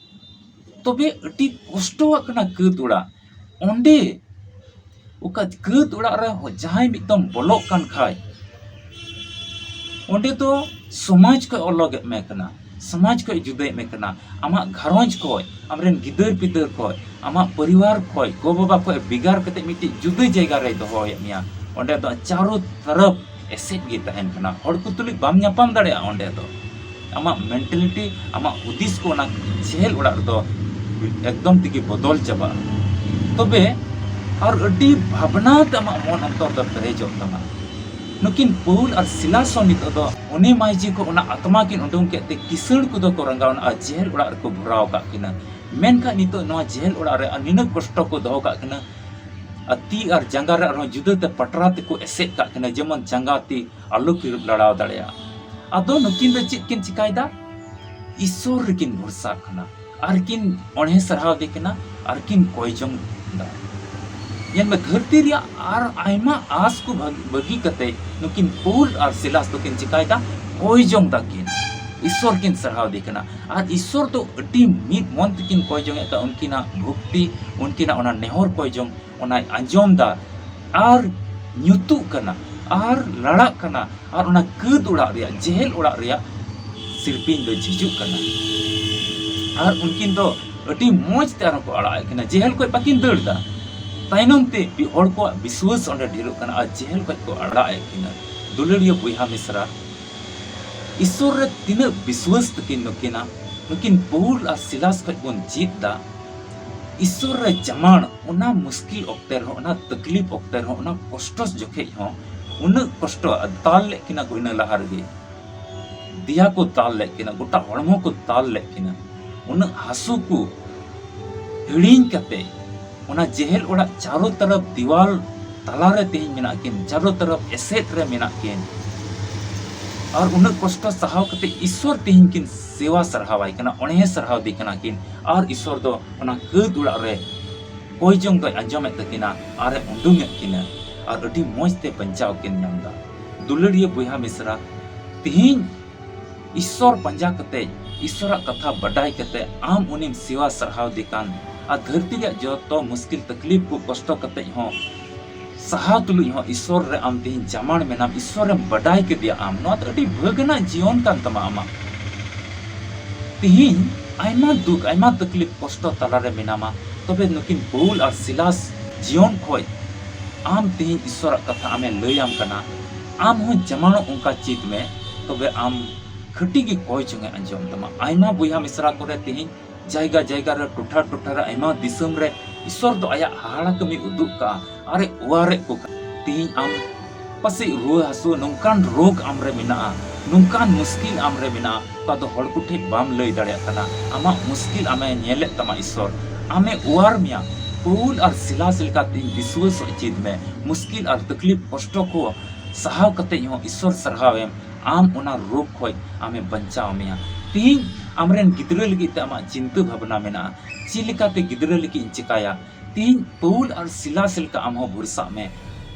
ᱛᱚᱵᱮ ᱟᱹᱰᱤ ᱠᱚᱥᱴᱚᱣᱟᱜ ᱠᱟᱱᱟ ᱠᱟᱹᱛ ᱚᱲᱟᱜ᱾ ᱚᱸᱰᱮ ᱚᱠᱟ ᱠᱟᱹᱛ ᱚᱲᱟᱜ ᱨᱮ ᱡᱟᱦᱟᱸᱭ ᱢᱤᱫᱴᱟᱝ ᱵᱚᱞᱚᱜ ᱠᱟᱱ ᱠᱷᱟᱡ ᱚᱸᱰᱮ ᱫᱚ ᱥᱚᱢᱟᱡᱽ ᱠᱷᱚᱡ ᱚᱞᱚᱜᱮᱫ ᱢᱮ ᱠᱟᱱᱟ, ᱥᱚᱢᱟᱡᱽ ᱠᱷᱚᱡ ᱡᱩᱫᱟᱹᱭᱮᱫ ᱢᱮ ᱠᱟᱱᱟ, ᱟᱢᱟᱜ ᱜᱷᱟᱨᱚᱸᱡᱽ ᱠᱷᱚᱡ, ᱟᱢᱨᱮᱱ ᱜᱤᱫᱟᱹᱨ ᱯᱤᱫᱟᱹᱨ ᱠᱷᱚᱡ, ᱟᱢᱟᱜ ᱯᱚᱨᱤᱵᱟᱨ ᱠᱷᱚᱡ, ᱜᱚ ᱵᱟᱵᱟ ᱠᱷᱚᱡ ᱵᱷᱮᱜᱟᱨ ᱠᱟᱛᱮ ᱢᱤᱫᱴᱤᱡ ᱡᱩᱫᱟᱹ ᱡᱟᱭᱜᱟ ᱨᱮᱭ ᱫᱚᱦᱚᱭᱮᱫ ᱢᱮᱭᱟ᱾ ᱚᱸᱰᱮ ᱫᱚ ᱪᱟᱨᱚ ᱛᱚᱨᱚᱯ ᱮᱥᱮᱫ ᱜᱮ ᱛᱟᱦᱮᱱ ᱠᱟᱱᱟ᱾ ᱦᱚᱲ ᱠᱚ ᱛᱩᱞᱩᱡ ᱵᱟᱢ ᱧᱟᱯᱟᱢ ᱫᱟᱲᱮᱭᱟᱜᱼᱟ ᱚᱸᱰᱮ ᱫᱚ᱾ ᱟᱢᱟᱜ ᱢᱮᱱᱴᱟᱞᱤᱴᱤ, ᱟᱢᱟᱜ ᱦᱩᱫᱤᱥ ᱠᱚ ᱚᱱᱟ ᱡᱮᱦᱮᱞ ᱚᱲᱟᱜ ᱨᱮᱫᱚ ᱮᱠᱫᱚᱢ ᱛᱮᱜᱮ ᱵᱚᱫᱚᱞ ᱪᱟᱵᱟᱜᱼᱟ᱾ ᱛᱚᱵᱮ ᱟᱨ ᱟᱹᱰᱤ ᱵᱷᱟᱵᱽᱱᱟ ᱛᱮ ᱟᱢᱟᱜ ᱢᱚᱱ ᱚᱱᱛᱚᱨ ᱫᱚ ᱯᱮᱨᱮᱡᱚᱜ ᱛᱟᱢᱟ᱾ ᱱᱩᱠᱤᱱ ᱯᱟᱹᱣᱩᱞ ᱟᱨ ᱥᱤᱞᱟᱥ ᱦᱚᱸ ᱱᱤᱛᱚᱜ ᱫᱚ ᱚᱱᱮ ᱢᱟᱹᱭᱡᱤ ᱠᱷᱚᱱ ᱚᱱᱟ ᱟᱛᱢᱟ ᱠᱤᱱ ᱩᱰᱩᱝ ᱠᱮᱫ ᱛᱮ ᱠᱤᱥᱟᱹᱬ ᱠᱚᱫᱚ ᱠᱚ ᱨᱟᱸᱜᱟᱣᱱᱟ ᱟᱨ ᱡᱮᱦᱮᱞ ᱚᱲᱟᱜ ᱨᱮᱠᱚ ᱵᱷᱚᱨᱟᱣ ᱟᱠᱟᱫ ᱠᱤᱱᱟ᱾ ᱢᱮᱱᱠᱷᱟᱱ ᱱᱤᱛᱚᱜ ᱱᱚᱣᱟ ᱡᱮᱦᱮᱞ ᱚᱲᱟᱜ ᱨᱮ ᱟᱨ ᱱᱤᱱᱟᱹᱜ ᱠᱚᱥᱴᱚ ᱠᱚ ᱫᱚᱦᱚ ᱠᱟᱜ ᱠᱤᱱᱟ, ᱟᱨ ᱛᱤ ᱟᱨ ᱡᱟᱸᱜᱟ ᱨᱮ ᱟᱨᱦᱚᱸ ᱡᱩᱫᱟᱹ ᱛᱮ ᱯᱟᱴᱨᱟ ᱛᱮᱠᱚ ᱮᱥᱮᱫ ᱠᱟᱜ ᱠᱤᱱᱟ, ᱡᱮᱢᱚᱱ ᱡᱟᱸᱜᱟ ᱛᱤ ᱟᱞᱚ ᱠᱤᱱ ᱞᱟᱲᱟᱣ ᱫᱟᱲᱮᱭᱟᱜᱼᱟ᱾ ᱟᱫᱚ ᱱᱩᱠᱤᱱ ᱫᱚ ᱪᱮᱫ ᱠᱤᱱ ᱪᱤᱠᱟᱭᱮᱫᱟ? ᱤᱥᱥᱚᱨ ᱨᱮᱠᱤᱱ ᱵᱷᱚᱨᱥᱟᱜ ᱠᱟᱱᱟ ᱟᱨ ᱠᱤᱱ ᱚᱬᱦᱮ ᱥᱟᱨᱦᱟᱣ ᱫᱮ ᱠᱟᱱᱟ ᱟᱨ ᱠᱤᱱ ᱠᱚᱭ ᱡᱚᱝ ᱮᱫᱟ᱾ ᱧᱮᱞ ᱢᱮ, ᱫᱷᱟᱹᱨᱛᱤ ᱨᱮᱭᱟᱜ ᱟᱨ ᱟᱭᱢᱟ ᱟᱸᱥ ᱠᱚ ᱵᱷᱟᱹᱜᱤ, ᱵᱟᱹᱜᱤ ᱠᱟᱛᱮ ᱱᱩᱠᱤᱱ ᱯᱟᱹᱣᱩᱞ ᱟᱨ ᱥᱤᱞᱟᱥ ᱫᱚᱠᱤᱱ ᱪᱤᱠᱟᱭᱮᱫᱟ? ᱠᱚᱭ ᱡᱚᱝ ᱫᱟᱠᱤᱱ, ᱤᱥᱥᱚᱨ ᱠᱤᱱ ᱥᱟᱨᱦᱟᱣ ᱫᱮ ᱠᱟᱱᱟ᱾ ᱟᱨ ᱤᱥᱥᱚᱨ ᱫᱚ ᱟᱹᱰᱤ ᱢᱤᱫ ᱢᱚᱱ ᱛᱮᱠᱤᱱ ᱠᱚᱭ ᱡᱚᱝ ᱮᱫ ᱠᱟᱱᱟ᱾ ᱩᱱᱠᱤᱱᱟᱜ ᱵᱷᱚᱠᱛᱤ, ᱩᱱᱠᱤᱱᱟᱜ ᱚᱱᱟ ᱱᱮᱦᱚᱨ ᱠᱚᱭ ᱡᱚᱝ, ᱚᱱᱟᱭ ᱟᱸᱡᱚᱢ ᱫᱟ ᱟᱨ ᱧᱩᱛᱩᱜ ᱠᱟᱱᱟ ᱟᱨ ᱞᱟᱲᱟᱜ ᱠᱟᱱᱟ ᱟᱨ ᱚᱱᱟ ᱠᱟᱹᱛ ᱚᱲᱟᱜ ᱨᱮᱭᱟᱜ, ᱡᱮᱦᱮᱞ ᱚᱲᱟᱜ ᱨᱮᱭᱟᱜ ᱥᱤᱨᱯᱤᱧ ᱫᱚ ᱡᱷᱤᱡᱩᱜ ᱠᱟᱱᱟ᱾ ᱟᱨ ᱩᱱᱠᱤᱱ ᱫᱚ ᱟᱹᱰᱤ ᱢᱚᱡᱽ ᱛᱮ ᱟᱨᱦᱚᱸ ᱠᱚ ᱟᱲᱟᱜ ᱮᱫ ᱠᱤᱱᱟ, ᱡᱮᱦᱮᱞ ᱠᱷᱚᱡ ᱵᱟᱹᱠᱤᱱ ᱫᱟᱹᱲ ᱫᱟ᱾ ᱛᱟᱭᱱᱚᱢ ᱛᱮ ᱵᱤ-, ᱦᱚᱲ ᱠᱚᱣᱟᱜ ᱵᱤᱥᱣᱟᱹᱥ ᱚᱸᱰᱮ ᱰᱷᱮᱨᱚᱜ ᱠᱟᱱᱟ ᱟᱨ ᱡᱮᱦᱮᱞ ᱠᱷᱚᱡ ᱠᱚ ᱟᱲᱟᱜ ᱮᱫ ᱠᱤᱱᱟ᱾ ᱫᱩᱞᱟᱹᱲᱤᱭᱟᱹ ᱵᱚᱭᱦᱟ ᱢᱤᱥᱨᱟ, ᱤᱥᱥᱚᱨ ᱨᱮ ᱛᱤᱱᱟᱹᱜ ᱵᱤᱥᱣᱟᱹᱥ ᱛᱟᱹᱠᱤᱱ ᱱᱩᱠᱤᱱᱟᱜ, ᱱᱩᱠᱤᱱ ᱯᱟᱹᱣᱩᱞ ᱟᱨ ᱥᱤᱞᱟᱥ ᱠᱷᱚᱡ ᱵᱚᱱ ᱪᱮᱫ ᱫᱟ, ᱤᱥᱥᱚᱨ ᱨᱮ ᱡᱟᱢᱟᱲ ᱚᱱᱟ ᱢᱩᱥᱠᱤᱞ ᱚᱠᱛᱮ ᱨᱮᱦᱚᱸ, ᱚᱱᱟ ᱛᱟᱠᱞᱤᱯ ᱚᱠᱛᱮ ᱨᱮᱦᱚᱸ, ᱚᱱᱟ ᱠᱚᱥᱴᱚ ᱡᱚᱠᱷᱮᱡ ᱦᱚᱸ, ᱩᱱᱟᱹᱜ ᱠᱚᱥᱴᱚ ᱫᱟᱞ ᱞᱮᱫ ᱠᱤᱱᱟ ᱠᱚ ᱤᱱᱟᱹ ᱞᱟᱦᱟ ᱨᱮᱜᱮ᱾ ᱫᱮᱭᱟ ᱠᱚ ᱫᱟᱞ ᱞᱮᱫ ᱠᱤᱱᱟ, ᱜᱚᱴᱟ ᱦᱚᱲᱢᱚ ᱠᱚ ᱫᱟᱞ ᱞᱮᱫ ᱠᱤᱱᱟ᱾ ᱩᱱᱟᱹᱜ ᱦᱟᱹᱥᱩ ᱠᱚ ᱦᱤᱲᱤᱧ ᱠᱟᱛᱮ ᱚᱱᱟ ᱡᱮᱦᱮᱞ ᱚᱲᱟᱜ ᱪᱟᱨᱚ ᱛᱚᱨᱚᱯ ᱫᱤᱣᱟᱞ ᱛᱟᱞᱟᱨᱮ ᱛᱮᱦᱮᱧ ᱢᱮᱱᱟᱜ ᱠᱤᱱ, ᱪᱟᱨᱚ ᱛᱚᱨᱚᱯ ᱮᱥᱮᱫ ᱨᱮ ᱢᱮᱱᱟᱜ ᱠᱤᱱ, ᱟᱨ ᱩᱱᱟᱹᱜ ᱠᱚᱥᱴᱚ ᱥᱟᱦᱟᱣ ᱠᱟᱛᱮ ᱤᱥᱥᱚᱨ ᱛᱮᱦᱮᱧ ᱠᱤᱱ ᱥᱮᱣᱟ ᱥᱟᱨᱦᱟᱣᱟᱭ ᱠᱟᱱᱟ, ᱚᱱᱮ ᱥᱟᱨᱦᱟᱣ ᱫᱮ ᱠᱟᱱᱟ ᱠᱤᱱ᱾ ᱟᱨ ᱤᱥᱥᱚᱨ ᱫᱚ ᱚᱱᱟ ᱠᱟᱹᱛ ᱚᱲᱟᱜ ᱨᱮ ᱠᱚᱭ ᱡᱚᱝ ᱫᱚᱭ ᱟᱸᱡᱚᱢᱮᱫ ᱛᱟᱹᱠᱤᱱᱟ ᱟᱨ ᱮ ᱩᱰᱩᱝᱮᱫ ᱠᱤᱱᱟ, ᱟᱨ ᱟᱹᱰᱤ ᱢᱚᱡᱽ ᱛᱮ ᱵᱟᱧᱪᱟᱣ ᱠᱤᱱ ᱧᱟᱢ ᱮᱫᱟ᱾ ᱫᱩᱞᱟᱹᱲᱤᱭᱟᱹ ᱵᱚᱭᱦᱟ ᱢᱤᱥᱨᱟ, ᱛᱮᱦᱮᱧ ᱤᱥᱥᱚᱨ ᱯᱟᱸᱡᱟ ᱠᱟᱛᱮ, ᱤᱥᱥᱚᱨᱟᱜ ᱠᱟᱛᱷᱟ ᱵᱟᱰᱟᱭ ᱠᱟᱛᱮ ᱟᱢ ᱩᱱᱤᱢ ᱥᱮᱣᱟ ᱥᱟᱨᱦᱟᱣ ᱫᱮ ᱠᱟᱱ, ᱟᱨ ᱫᱷᱟᱹᱨᱛᱤ ᱨᱮᱭᱟᱜ ᱡᱚᱛᱚ ᱢᱩᱥᱠᱤᱞ ᱛᱟᱠᱞᱤᱯ ᱠᱚ ᱠᱚᱥᱴᱚ ᱠᱟᱛᱮ ᱦᱚᱸ, ᱥᱟᱦᱟᱣ ᱛᱩᱞᱩᱡ ᱦᱚᱸ ᱤᱥᱥᱚᱨ ᱨᱮ ᱟᱢ ᱛᱮᱦᱮᱧ ᱡᱟᱢᱟᱲ ᱢᱮᱱᱟᱢ, ᱤᱥᱥᱚᱨᱮᱢ ᱵᱟᱰᱟᱭ ᱠᱮᱫᱮᱭᱟ ᱟᱢ, ᱱᱚᱣᱟ ᱫᱚ ᱟᱹᱰᱤ ᱵᱷᱟᱹᱜᱽ ᱟᱱᱟᱜ ᱡᱤᱭᱚᱱ ᱠᱟᱱ ᱛᱟᱢᱟ ᱟᱢᱟᱜ᱾ ᱛᱮᱦᱮᱧ ᱟᱭᱢᱟ ᱫᱩᱠ, ᱟᱭᱢᱟ ᱛᱟᱠᱞᱤᱯ, ᱠᱚᱥᱴᱚ ᱛᱟᱞᱟᱨᱮ ᱢᱮᱱᱟᱢᱟ, ᱛᱚᱵᱮ ᱱᱩᱠᱤᱱ ᱯᱟᱹᱣᱩᱞ ᱟᱨ ᱥᱤᱞᱟᱥ ᱡᱤᱭᱚᱱ ᱠᱷᱚᱡ ᱟᱢ ᱛᱮᱦᱮᱧ ᱤᱥᱥᱚᱨᱟᱜ ᱠᱟᱛᱷᱟ ᱟᱢᱮ ᱞᱟᱹᱭᱟᱢ ᱠᱟᱱᱟ, ᱟᱢ ᱦᱚᱸ ᱡᱟᱢᱟᱲᱚᱜ ᱚᱱᱠᱟ ᱪᱮᱫ ᱢᱮ, ᱛᱚᱵᱮ ᱟᱢ ᱠᱷᱟᱹᱴᱤ ᱜᱮ ᱠᱚᱭ ᱡᱚᱝ ᱮ ᱟᱸᱡᱚᱢ ᱛᱟᱢᱟ᱾ ᱟᱭᱢᱟ ᱵᱚᱭᱦᱟ ᱢᱤᱥᱨᱟ ᱠᱚᱨᱮ ᱛᱮᱦᱮᱧ ᱡᱟᱭᱜᱟ ᱡᱟᱭᱜᱟ ᱨᱮ, ᱴᱚᱴᱷᱟ ᱴᱚᱴᱷᱟ ᱨᱮ, ᱟᱭᱢᱟ ᱫᱤᱥᱚᱢ ᱨᱮ ᱤᱥᱥᱚᱨ ᱫᱚ ᱟᱭᱟᱜ ᱦᱟᱦᱟᱲᱟ ᱠᱟᱹᱢᱤ ᱩᱫᱩᱜ ᱠᱟᱜᱼᱟ ᱟᱨ ᱮ ᱚᱣᱟᱨᱮᱫ ᱠᱚ ᱠᱟᱱᱟ᱾ ᱛᱮᱦᱮᱧ ᱟᱢ ᱯᱟᱥᱮᱡ ᱨᱩᱣᱟᱹ ᱦᱟᱹᱥᱩ, ᱱᱚᱝᱠᱟᱱ ᱨᱳᱜᱽ ᱟᱢ ᱨᱮ ᱢᱮᱱᱟᱜᱼᱟ, ᱱᱚᱝᱠᱟᱱ ᱢᱩᱥᱠᱤᱞ ᱟᱢ ᱨᱮ ᱢᱮᱱᱟᱜᱼᱟ, ᱚᱠᱟ ᱫᱚ ᱦᱚᱲ ᱠᱚ ᱴᱷᱮᱱ ᱵᱟᱢ ᱞᱟᱹᱭ ᱫᱟᱲᱮᱭᱟᱜ ᱠᱟᱱᱟ᱾ ᱟᱢᱟᱜ ᱢᱩᱥᱠᱤᱞ ᱟᱢᱮ ᱧᱮᱞᱮᱫ ᱛᱟᱢᱟ ᱤᱥᱥᱚᱨ, ᱟᱢᱮ ᱚᱣᱟᱨ ᱢᱮᱭᱟ᱾ ᱯᱟᱹᱣᱩᱞ ᱟᱨ ᱥᱤᱞᱟᱥ ᱞᱮᱠᱟ ᱛᱮᱦᱮᱧ ᱵᱤᱥᱣᱟᱹᱥᱚᱜ ᱪᱮᱫ ᱢᱮ᱾ ᱢᱩᱥᱠᱤᱞ ᱟᱨ ᱛᱟᱠᱞᱤᱯ ᱠᱚᱥᱴᱚ ᱠᱚ ᱥᱟᱦᱟᱣ ᱠᱟᱛᱮ ᱦᱚᱸ ᱤᱥᱥᱚᱨ ᱥᱟᱨᱦᱟᱣ ᱮᱢ, ᱟᱢ ᱚᱱᱟ ᱨᱳᱜᱽ ᱠᱷᱚᱡ ᱟᱢᱮ ᱵᱟᱧᱪᱟᱣ ᱢᱮᱭᱟ᱾ ᱛᱮᱦᱮᱧ ᱟᱢᱨᱮᱱ ᱜᱤᱫᱽᱨᱟᱹ ᱞᱟᱹᱜᱤᱫ ᱛᱮ ᱟᱢᱟᱜ ᱪᱤᱱᱛᱟᱹ ᱵᱷᱟᱵᱽᱱᱟ ᱢᱮᱱᱟᱜᱼᱟ, ᱪᱮᱫ ᱞᱮᱠᱟᱛᱮ ᱜᱤᱫᱽᱨᱟᱹ ᱞᱟᱹᱜᱤᱫ ᱤᱧ ᱪᱮᱠᱟᱭᱟ? ᱛᱮᱦᱮᱧ ᱯᱟᱹᱣᱩᱞ ᱟᱨ ᱥᱤᱞᱟᱥ ᱞᱮᱠᱟ ᱟᱢ ᱦᱚᱸ ᱵᱷᱚᱨᱥᱟᱜ ᱢᱮ᱾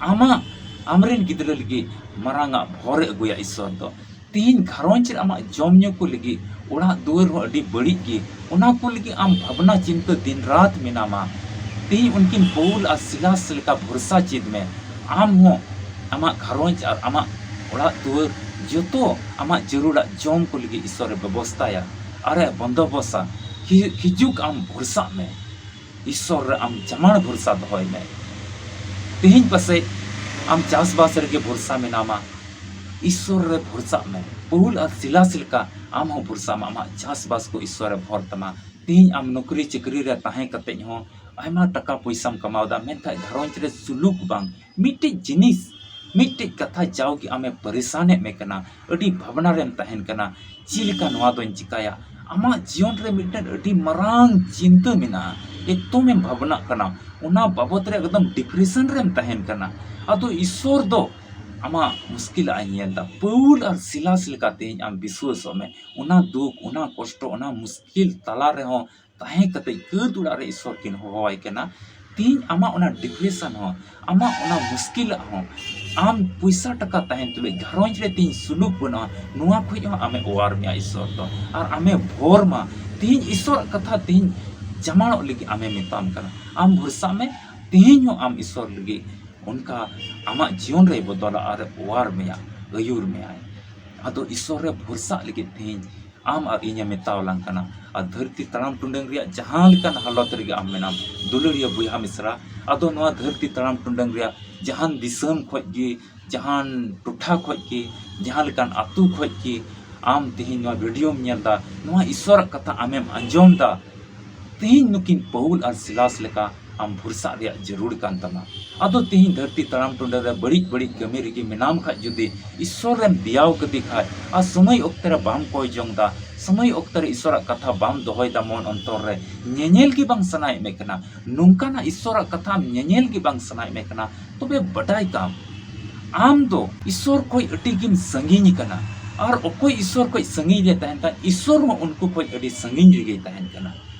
ᱟᱢᱟᱜ, ᱟᱢᱨᱮᱱ ᱜᱤᱫᱽᱨᱟᱹ ᱞᱟᱹᱜᱤᱫ ᱢᱟᱨᱟᱝ ᱟᱜ ᱵᱷᱚᱨ ᱮ ᱟᱹᱜᱩᱭᱟ ᱤᱥᱥᱚᱨ ᱫᱚ᱾ ᱛᱮᱦᱮᱧ ᱜᱷᱟᱨᱚᱸᱡᱽ ᱨᱮ ᱟᱢᱟᱜ ᱡᱚᱢ ᱧᱩ ᱠᱚ ᱞᱟᱹᱜᱤᱫ, ᱚᱲᱟᱜ ᱫᱩᱣᱟᱹᱨ ᱦᱚᱸ ᱟᱹᱰᱤ ᱵᱟᱹᱲᱤᱡ ᱜᱮ, ᱚᱱᱟ ᱠᱚ ᱞᱟᱹᱜᱤᱫ ᱟᱢ ᱵᱷᱟᱵᱽᱱᱟ ᱪᱤᱱᱛᱟᱹ ᱫᱤᱱ ᱨᱟᱛ ᱢᱮᱱᱟᱢᱟ᱾ ᱛᱮᱦᱮᱧ ᱩᱱᱠᱤᱱ ᱯᱟᱹᱣᱩᱞ ᱟᱨ ᱥᱤᱞᱟᱥ ᱞᱮᱠᱟ ᱵᱷᱚᱨᱥᱟ ᱪᱮᱫ ᱢᱮ᱾ ᱟᱢ ᱦᱚᱸ ᱟᱢᱟᱜ ᱜᱷᱟᱨᱚᱸᱡᱽ ᱟᱨ ᱟᱢᱟᱜ ᱚᱲᱟᱜ ᱫᱩᱣᱟᱹᱨ, ᱡᱚᱛᱚ ᱟᱢᱟᱜ ᱡᱟᱹᱨᱩᱲᱟᱜ ᱡᱚᱢ ᱠᱚ ᱞᱟᱹᱜᱤᱫ ᱤᱥᱥᱚᱨᱮ ᱵᱮᱵᱚᱥᱛᱟᱭᱟ ᱟᱨᱮ ᱵᱚᱱᱫᱚᱵᱚᱥᱟ᱾ ᱦᱤ-, ᱦᱤᱡᱩᱜ ᱟᱢ ᱵᱷᱚᱨᱥᱟᱜ ᱢᱮ᱾ ᱤᱥᱥᱚᱨ ᱨᱮ ᱟᱢ ᱡᱟᱢᱟᱲ ᱵᱷᱚᱨᱥᱟ ᱫᱚᱦᱚᱭ ᱢᱮ᱾ ᱛᱮᱦᱮᱧ ᱯᱟᱥᱮᱡ ᱟᱢ ᱪᱟᱥᱵᱟᱥ ᱨᱮᱜᱮ ᱵᱷᱚᱨᱥᱟ ᱢᱮᱱᱟᱢᱟ, ᱤᱥᱥᱚᱨ ᱨᱮ ᱵᱷᱚᱨᱥᱟᱜ ᱢᱮ᱾ ᱯᱟᱹᱣᱩᱞ ᱟᱨ ᱥᱤᱞᱟᱥ ᱞᱮᱠᱟ ᱟᱢ ᱦᱚᱸ ᱵᱷᱚᱨᱥᱟᱜ ᱢᱮ, ᱟᱢᱟᱜ ᱪᱟᱥᱵᱟᱥ ᱠᱚ ᱤᱥᱥᱚᱨᱮ ᱵᱷᱚᱨ ᱛᱟᱢᱟ᱾ ᱛᱮᱦᱮᱧ ᱟᱢ ᱱᱚᱠᱨᱤ ᱪᱟᱹᱠᱨᱤ ᱨᱮ ᱛᱟᱦᱮᱸ ᱠᱟᱛᱮᱡ ᱦᱚᱸ ᱟᱭᱢᱟ ᱴᱟᱠᱟ ᱯᱚᱭᱥᱟᱢ ᱠᱟᱢᱟᱣ ᱫᱟ, ᱢᱮᱱᱠᱷᱟᱱ ᱜᱷᱟᱨᱚᱸᱡᱽ ᱨᱮ ᱥᱩᱞᱩᱠ ᱵᱟᱝ, ᱢᱤᱫᱴᱤᱡ ᱡᱤᱱᱤᱥ, ᱢᱤᱫᱴᱤᱡ ᱠᱟᱛᱷᱟ ᱡᱟᱣᱜᱮ ᱟᱢᱮ ᱯᱟᱨᱤᱥᱟᱱᱮᱫ ᱢᱮ ᱠᱟᱱᱟ, ᱟᱹᱰᱤ ᱵᱷᱟᱵᱽᱱᱟ ᱨᱮᱢ ᱛᱟᱦᱮᱱ ᱠᱟᱱᱟ, ᱪᱮᱫ ᱞᱮᱠᱟ ᱱᱚᱣᱟ ᱫᱚᱧ ᱪᱤᱠᱟᱭᱟ? ᱟᱢᱟᱜ ᱡᱤᱭᱚᱱ ᱨᱮ ᱢᱤᱫᱴᱮᱱ ᱟᱹᱰᱤ ᱢᱟᱨᱟᱝ ᱪᱤᱱᱛᱟᱹ ᱢᱮᱱᱟᱜᱼᱟ, ᱮᱠᱫᱚᱢᱮᱢ ᱵᱷᱟᱵᱽᱱᱟᱜ ᱠᱟᱱᱟ, ᱚᱱᱟ ᱵᱟᱵᱚᱛ ᱨᱮ ᱮᱠᱫᱚᱢ depression ᱨᱮᱢ ᱛᱟᱦᱮᱱ ᱠᱟᱱᱟ᱾ ᱟᱫᱚ ᱤᱥᱥᱚᱨ ᱫᱚ ᱟᱢᱟᱜ ᱢᱩᱥᱠᱤᱞᱟᱜ ᱮ ᱧᱮᱞ ᱮᱫᱟ᱾ ᱯᱟᱹᱣᱩᱞ ᱟᱨ ᱥᱤᱞᱟᱥ ᱞᱮᱠᱟ ᱛᱮᱦᱮᱧ ᱟᱢ ᱵᱤᱥᱣᱟᱹᱥᱚᱜ ᱢᱮ, ᱚᱱᱟ ᱫᱩᱠ, ᱚᱱᱟ ᱠᱚᱥᱴᱚ, ᱚᱱᱟ ᱢᱩᱥᱠᱤᱞ ᱛᱟᱞᱟ ᱨᱮᱦᱚᱸ ᱛᱟᱦᱮᱸ ᱠᱟᱛᱮ ᱠᱟᱹᱛ ᱚᱲᱟᱜ ᱨᱮ ᱤᱥᱥᱚᱨ ᱠᱤᱱ ᱦᱚᱦᱚᱣᱟᱭ ᱠᱟᱱᱟ᱾ ᱛᱮᱦᱮᱧ ᱟᱢᱟᱜ ᱚᱱᱟ depression ᱦᱚᱸ, ᱟᱢᱟᱜ ᱚᱱᱟ ᱢᱩᱥᱠᱤᱞᱟᱜ ᱦᱚᱸ, ᱟᱢ ᱯᱚᱭᱥᱟ ᱴᱟᱠᱟ ᱛᱟᱦᱮᱱ ᱛᱩᱞᱩᱡ ᱜᱷᱟᱨᱚᱸᱡᱽ ᱨᱮ ᱛᱮᱦᱮᱧ ᱥᱩᱞᱩᱠ ᱵᱟᱹᱱᱩᱜᱼᱟ, ᱱᱚᱣᱟ ᱠᱷᱚᱡ ᱦᱚᱸ ᱟᱢᱮ ᱚᱣᱟᱨ ᱢᱮᱭᱟ ᱤᱥᱥᱚᱨ ᱫᱚ, ᱟᱨ ᱟᱢᱮ ᱵᱷᱳᱨ ᱢᱟ᱾ ᱛᱮᱦᱮᱧ ᱤᱥᱥᱚᱨᱟᱜ ᱠᱟᱛᱷᱟ ᱛᱮᱦᱮᱧ ᱡᱟᱢᱟᱲᱚᱜ ᱞᱟᱹᱜᱤᱫ ᱟᱢᱮ ᱢᱮᱛᱟᱢ ᱠᱟᱱᱟ᱾ ᱟᱢ ᱵᱷᱚᱨᱥᱟᱜ ᱢᱮ, ᱛᱮᱦᱮᱧ ᱦᱚᱸ ᱟᱢ ᱤᱥᱥᱚᱨ ᱞᱟᱹᱜᱤᱫ ᱚᱱᱠᱟ ᱟᱢᱟᱜ ᱡᱤᱭᱚᱱ ᱨᱮᱭ ᱵᱚᱫᱚᱞᱟ ᱟᱨ ᱚᱣᱟᱨ ᱢᱮᱭᱟ, ᱟᱹᱭᱩᱨ ᱢᱮᱭᱟᱭ᱾ ᱟᱫᱚ ᱤᱥᱥᱚᱨ ᱨᱮ ᱵᱷᱚᱨᱥᱟᱜ ᱞᱟᱹᱜᱤᱫ ᱛᱮᱦᱮᱧ ᱟᱢ ᱟᱨ ᱤᱧᱮ ᱢᱮᱛᱟᱣ ᱞᱟᱝ ᱠᱟᱱᱟ᱾ ᱟᱨ ᱫᱷᱟᱹᱨᱛᱤ ᱛᱟᱲᱟᱢ ᱴᱩᱰᱟᱹᱝ ᱨᱮᱭᱟᱜ ᱡᱟᱦᱟᱸ ᱞᱮᱠᱟᱱ ᱦᱟᱞᱚᱛ ᱨᱮᱜᱮ ᱟᱢ ᱢᱮᱱᱟᱢ, ᱫᱩᱞᱟᱹᱲᱤᱭᱟᱹ ᱵᱚᱭᱦᱟ ᱢᱤᱥᱨᱟ, ᱟᱫᱚ ᱱᱚᱣᱟ ᱫᱷᱟᱹᱨᱛᱤ ᱛᱟᱲᱟᱢ ᱴᱩᱰᱟᱹᱝ ᱨᱮᱭᱟᱜ ᱡᱟᱦᱟᱱ ᱫᱤᱥᱚᱢ ᱠᱷᱚᱡ ᱜᱮ, ᱡᱟᱦᱟᱱ ᱴᱚᱴᱷᱟ ᱠᱷᱚᱡ ᱜᱮ, ᱡᱟᱦᱟᱸ ᱞᱮᱠᱟᱱ ᱟᱹᱛᱩ ᱠᱷᱚᱡ ᱜᱮ, ᱟᱢ ᱛᱮᱦᱮᱧ ᱱᱚᱣᱟ ᱵᱷᱤᱰᱤᱭᱳᱢ ᱧᱮᱞ ᱮᱫᱟ, ᱱᱚᱣᱟ ᱤᱥᱥᱚᱨᱟᱜ ᱠᱟᱛᱷᱟ ᱟᱢᱮᱢ ᱟᱸᱡᱚᱢ ᱮᱫᱟ, ᱛᱮᱦᱮᱧ ᱱᱩᱠᱤᱱ ᱯᱟᱹᱣᱩᱞ ᱟᱨ ᱥᱤᱞᱟᱥ ᱞᱮᱠᱟ ᱟᱢ ᱵᱷᱚᱨᱥᱟᱜ ᱨᱮᱭᱟᱜ ᱡᱟᱹᱨᱩᱲ ᱠᱟᱱ ᱛᱟᱢᱟ᱾ ᱟᱫᱚ ᱛᱮᱦᱮᱧ ᱫᱷᱟᱹᱨᱛᱤ ᱛᱟᱲᱟᱢ ᱴᱩᱰᱟᱹ ᱨᱮ ᱵᱟᱹᱲᱤᱡ ᱵᱟᱹᱲᱤᱡ ᱠᱟᱹᱢᱤ ᱨᱮᱜᱮ ᱢᱮᱱᱟᱢ ᱠᱷᱟᱡ, ᱡᱩᱫᱤ ᱤᱥᱥᱚᱨᱮᱢ ᱫᱮᱭᱟᱣ ᱠᱟᱫᱮ ᱠᱷᱟᱡ ᱟᱨ ᱥᱚᱢᱚᱭ ᱚᱠᱛᱮ ᱨᱮ ᱵᱟᱢ ᱠᱚᱭ ᱡᱚᱝ ᱫᱟ, ᱥᱚᱢᱚᱭ ᱚᱠᱛᱮ ᱨᱮ ᱤᱥᱥᱚᱨᱟᱜ ᱠᱟᱛᱷᱟ ᱵᱟᱢ ᱫᱚᱦᱚᱭ ᱫᱟ ᱢᱚᱱ ᱚᱱᱛᱚᱨ ᱨᱮ, ᱧᱮᱧᱮᱞ ᱜᱮ ᱵᱟᱝ ᱥᱟᱱᱟᱭᱮᱫ ᱢᱮ ᱠᱟᱱᱟ, ᱱᱚᱝᱠᱟᱱᱟᱜ ᱤᱥᱥᱚᱨᱟᱜ ᱠᱟᱛᱷᱟ ᱟᱢ ᱧᱮᱧᱮᱞ ᱜᱮ ᱵᱟᱝ ᱥᱟᱱᱟᱭᱮᱫ ᱢᱮ ᱠᱟᱱᱟ, ᱛᱚᱵᱮ ᱵᱟᱰᱟᱭ ᱠᱟᱢ, ᱟᱢ ᱫᱚ ᱤᱥᱥᱚᱨ ᱠᱷᱚᱡ ᱟᱹᱰᱤ ᱜᱮᱢ ᱥᱟᱺᱜᱤᱧ ᱠᱟᱱᱟ᱾ ᱟᱨ ᱚᱠᱚᱭ ᱤᱥᱥᱚᱨ ᱠᱷᱚᱡ ᱥᱟᱺᱜᱤᱧ ᱨᱮ ᱛᱟᱦᱮᱱ ᱠᱷᱟᱱ, ᱤᱥᱥᱚᱨ ᱦᱚᱸ ᱩᱱᱠᱩ ᱠᱷᱚᱡ ᱟᱹᱰᱤ ᱥᱟᱺᱜᱤᱧ ᱨᱮᱜᱮᱭ ᱛᱟᱦᱮᱱ ᱠᱟᱱᱟ᱾